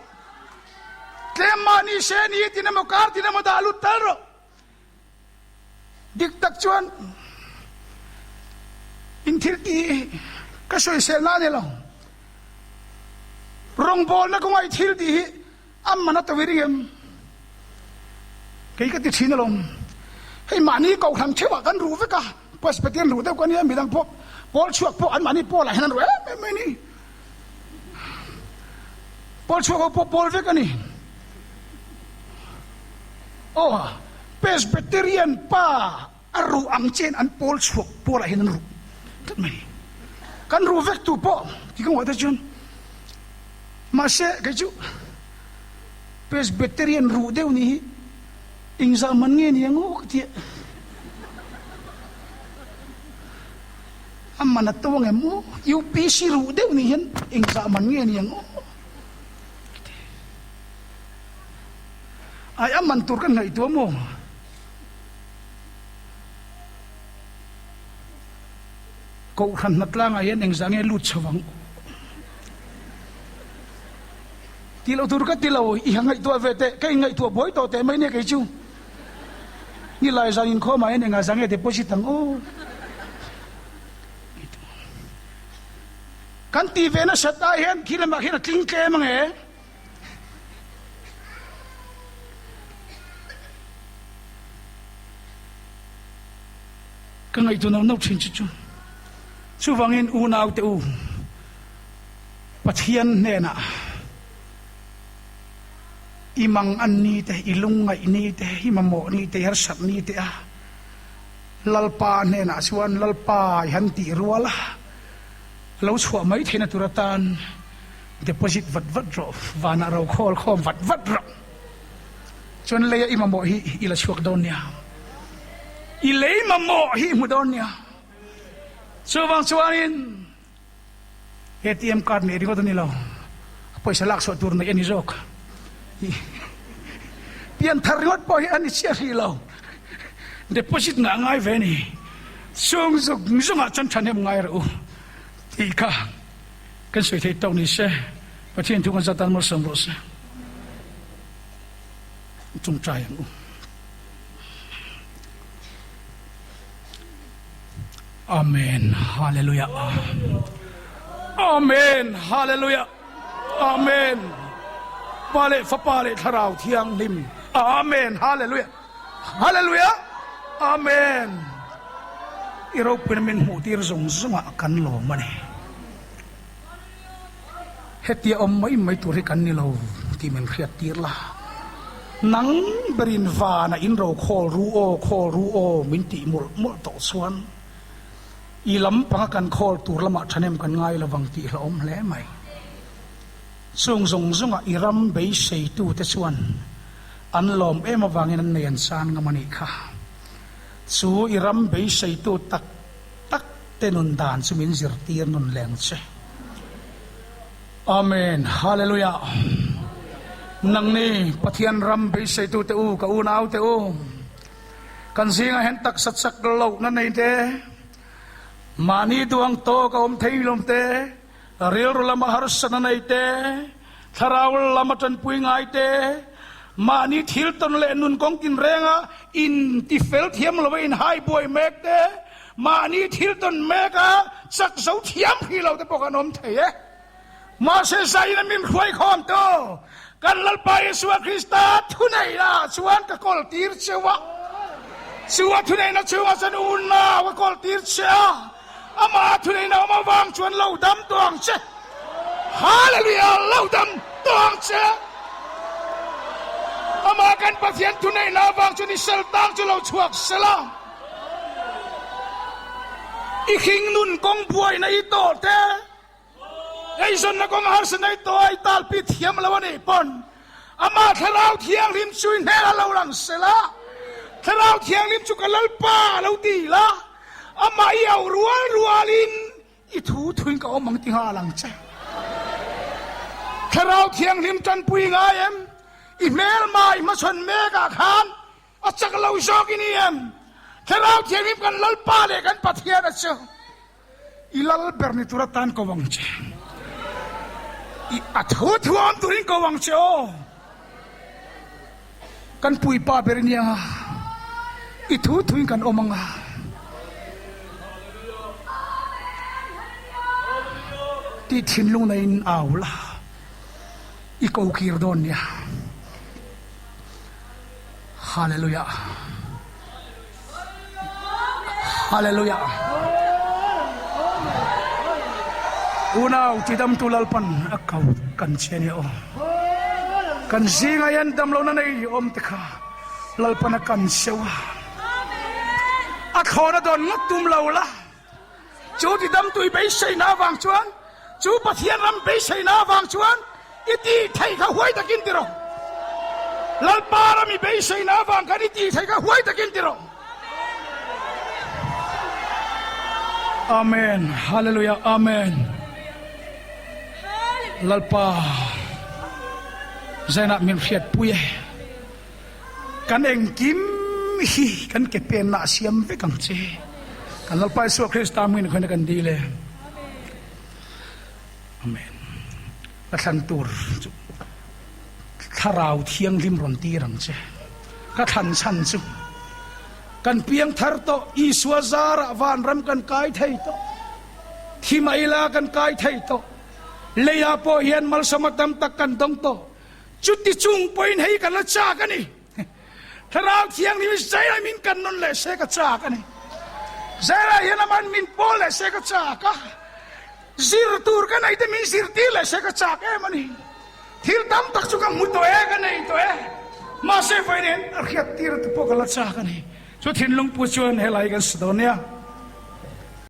[SPEAKER 1] Tlem mah ni se nitin emaw kar tin emaw dah lut tal rawh. Dik tak chuan in thil tih ka sawisel na a ni lo. Rawngbawlna kawnga i thil tih hi a man a to i ring em? Kei ka ti thin alawm. Hei mahni kohhran theuhah kan ruh vek a, Presbyterian ruh deuh ka nia, midang pawh pawl chhuak pawh an mahni pawlah hian an ruh em em mai a ni. Pawl chhuak ho pawh pawl vek a ni. Aw, Presbyterian pa a ruh ang chiahin an pawl chhuak pawlah hian an ruh tlat mai. Kan ruh vek tu pawh ti ka ngaih te chuan mahse kei chu Presbyterian ruh deuh nih hi engzah man nge ni ang aw ka ti a. A man a to ang em aw? UPC ruh deuh nih hian engzah man nge ni ang aw? Ai a man tur kan ngaihtuah maw? Kohhran hnatlangah hian engzah nge lut chho ang? Ti lo tur ka ti lo, i ha ngaihtuah ve teh, ka inngaihtuah buai tawh teh mai nia kei chu. Nilai zan inkhawmah hian engah zah nge deposit ang aw? Kan ti ve nasat ah hian khi lamah khian a tling tlem ang e. Ka ngaihtuah nauh nauh thin chu chu. Chuvangin unaute u, Pathian hnenah i mang an ni te, i lungngaih ni te, i mamawh ni te, i harsat ni te a Lalpa hnenah chuan Lalpa i han tih rual a, lo chhuah mai theihna tur atan Deposit vat vat rawh, vanah ro khawl khawm vat vat rawh. Chuan leia i mamawh hi i la chhuak dawn nia. I lei mamawh hi i hmu dawn nia. Chuvang chuanin ATM card neih ringawt a ni lo, a pawisa lak chhuah tur neih a ni zawk. Pian thar ringawt pawh hi a ni chiah hrih lo. Deposit ngah ngai ve a ni. Chung zung zungah chuan thahnem ngai rawh u tih kha. Kan sawi theih tawk ni se, Pathian thu kan zat tan malsawm rawh se. Tawngtai ang u. Amen. Hallelujah. Amen. Hallelujah. Amen. Pa leh Fapa leh Thlarau Thianghlim. Amen. Hallelujah. Hallelujah. Amen. I ropuina min hmuh tir zawng zawngah kan lawm a ni. Hetia awm mai mai tur hi kan ni lo tih min hriat tir la. Nang berin vana in ro khawl ru aw, khawl ru aw min tih mawlh mawlh tawh chuan i lam panga kan khawl tur lamah thahnem kan ngai lovang tih hlauhawm hle mai. Chung zawng zawnga i ram beiseitute chuan an lawm em avangin an nei an chan ngam a nih kha. Chu i ram beiseitu tak tak te nun dan chu min zirtir nun leng che. Amen Hallelujah Nangni Pathian ram beiseitu te u ka unau te u kan zingah hian taksa chak lohna nei te mahni duang tawk a awm thei lawm te Rilru lama harsatna nei te, thlarau lama tanpui ngai te, mahni thil tawn leh nun kawng tinrenga intifel thiam lova inhai buai mek te, mahni thil tawn meka chak zo thiam hrih lo te pawh kan awm thei e. Mahse zaina min hruai khawm tu kan Lalpa Isua Krista thuneihna ah chuan ka kawl tir cheu a, chu a thuneihna chungah chuan unau ka kawl tir che a. Amah thuneihna awm avang chuan lo dam tawh ang che. Hallelujah! Lo dam tawh ang che. Amah kan Pathian thuneihna avang chuan i sel tang chu lo chhuak sela. I hring nun kawng buaina i tawh te, eizawnna kawng harsatna i tawh a i talpi thiam lo a nih pawn Amah Thlarau Thianghlim chu i hnel a lo lang sela, Thlarau Thianghlim chu ka Lalpa a lo ti la, Amah i auh rual rualin i thu thuin ka awm ang ti nghal ang che. Thlarau Thianghlim tanpui ngai em? I hmelma i hmachhawn mekah khan a chak lo zawk i ni em? Thlarau Thianghlim kan Lalpa leh kan Pathian a chu. I lal ber ni tur atan ko ang che. I a thu thu awm turin ko ang che aw. Kan puipa ber i nia. I thu thuin kan awm ang a. Tih thinlung neiin au la. I ko kir dawn nia. Hallelujah. Hallelujah. Unau tidamtu Lalpan a ko kan che nia aw. Kan zinga hian damlohna nei awm te kha Lalpan a kan seu a. A thlawna dawn ngawt tum lo la. Chu tidamtu i beiseina avang chuan, chu Pathian ram beiseina avang chuan i tih theih kha huai takin ti rawh. Lalpa ram i beiseina avang khan i tih theih kha huai takin ti rawh. Amen. Hallelujah. Amen. Lalpa zainah min hriatpui e. Kan engkim hi kan ke penna a siam vek ang che. Kan Lalpa Isua Krista hmingin khawiin kan dil e. Amen. Ka thlan tur chu Thlarau Thianghlim rawn tir ang che. Ka thlan chhan chu kan piang thar tawh Isua zarah vanram kan kai thei tawh. Thi mah ila kan kai thei tawh. Leiah pawh hian malsawma tam tak kan dawng tawh. Chuti chung pawhin hei kan la chak a ni. Thlarau Thianghlim hi Zaiah min kan nawn leh se ka chak a ni. Zaiah hian aman min pawl leh se ka chak a. Zir tur ka nei te min zirtir leh se ka chak em a ni. Thil tam tak chu ka hmu tawh e, ka nei tawh e. Mahse vawiin hian a hriattir te pawh ka la chak a ni. Chu thinlung pu chuan helai kan sa dawn nia.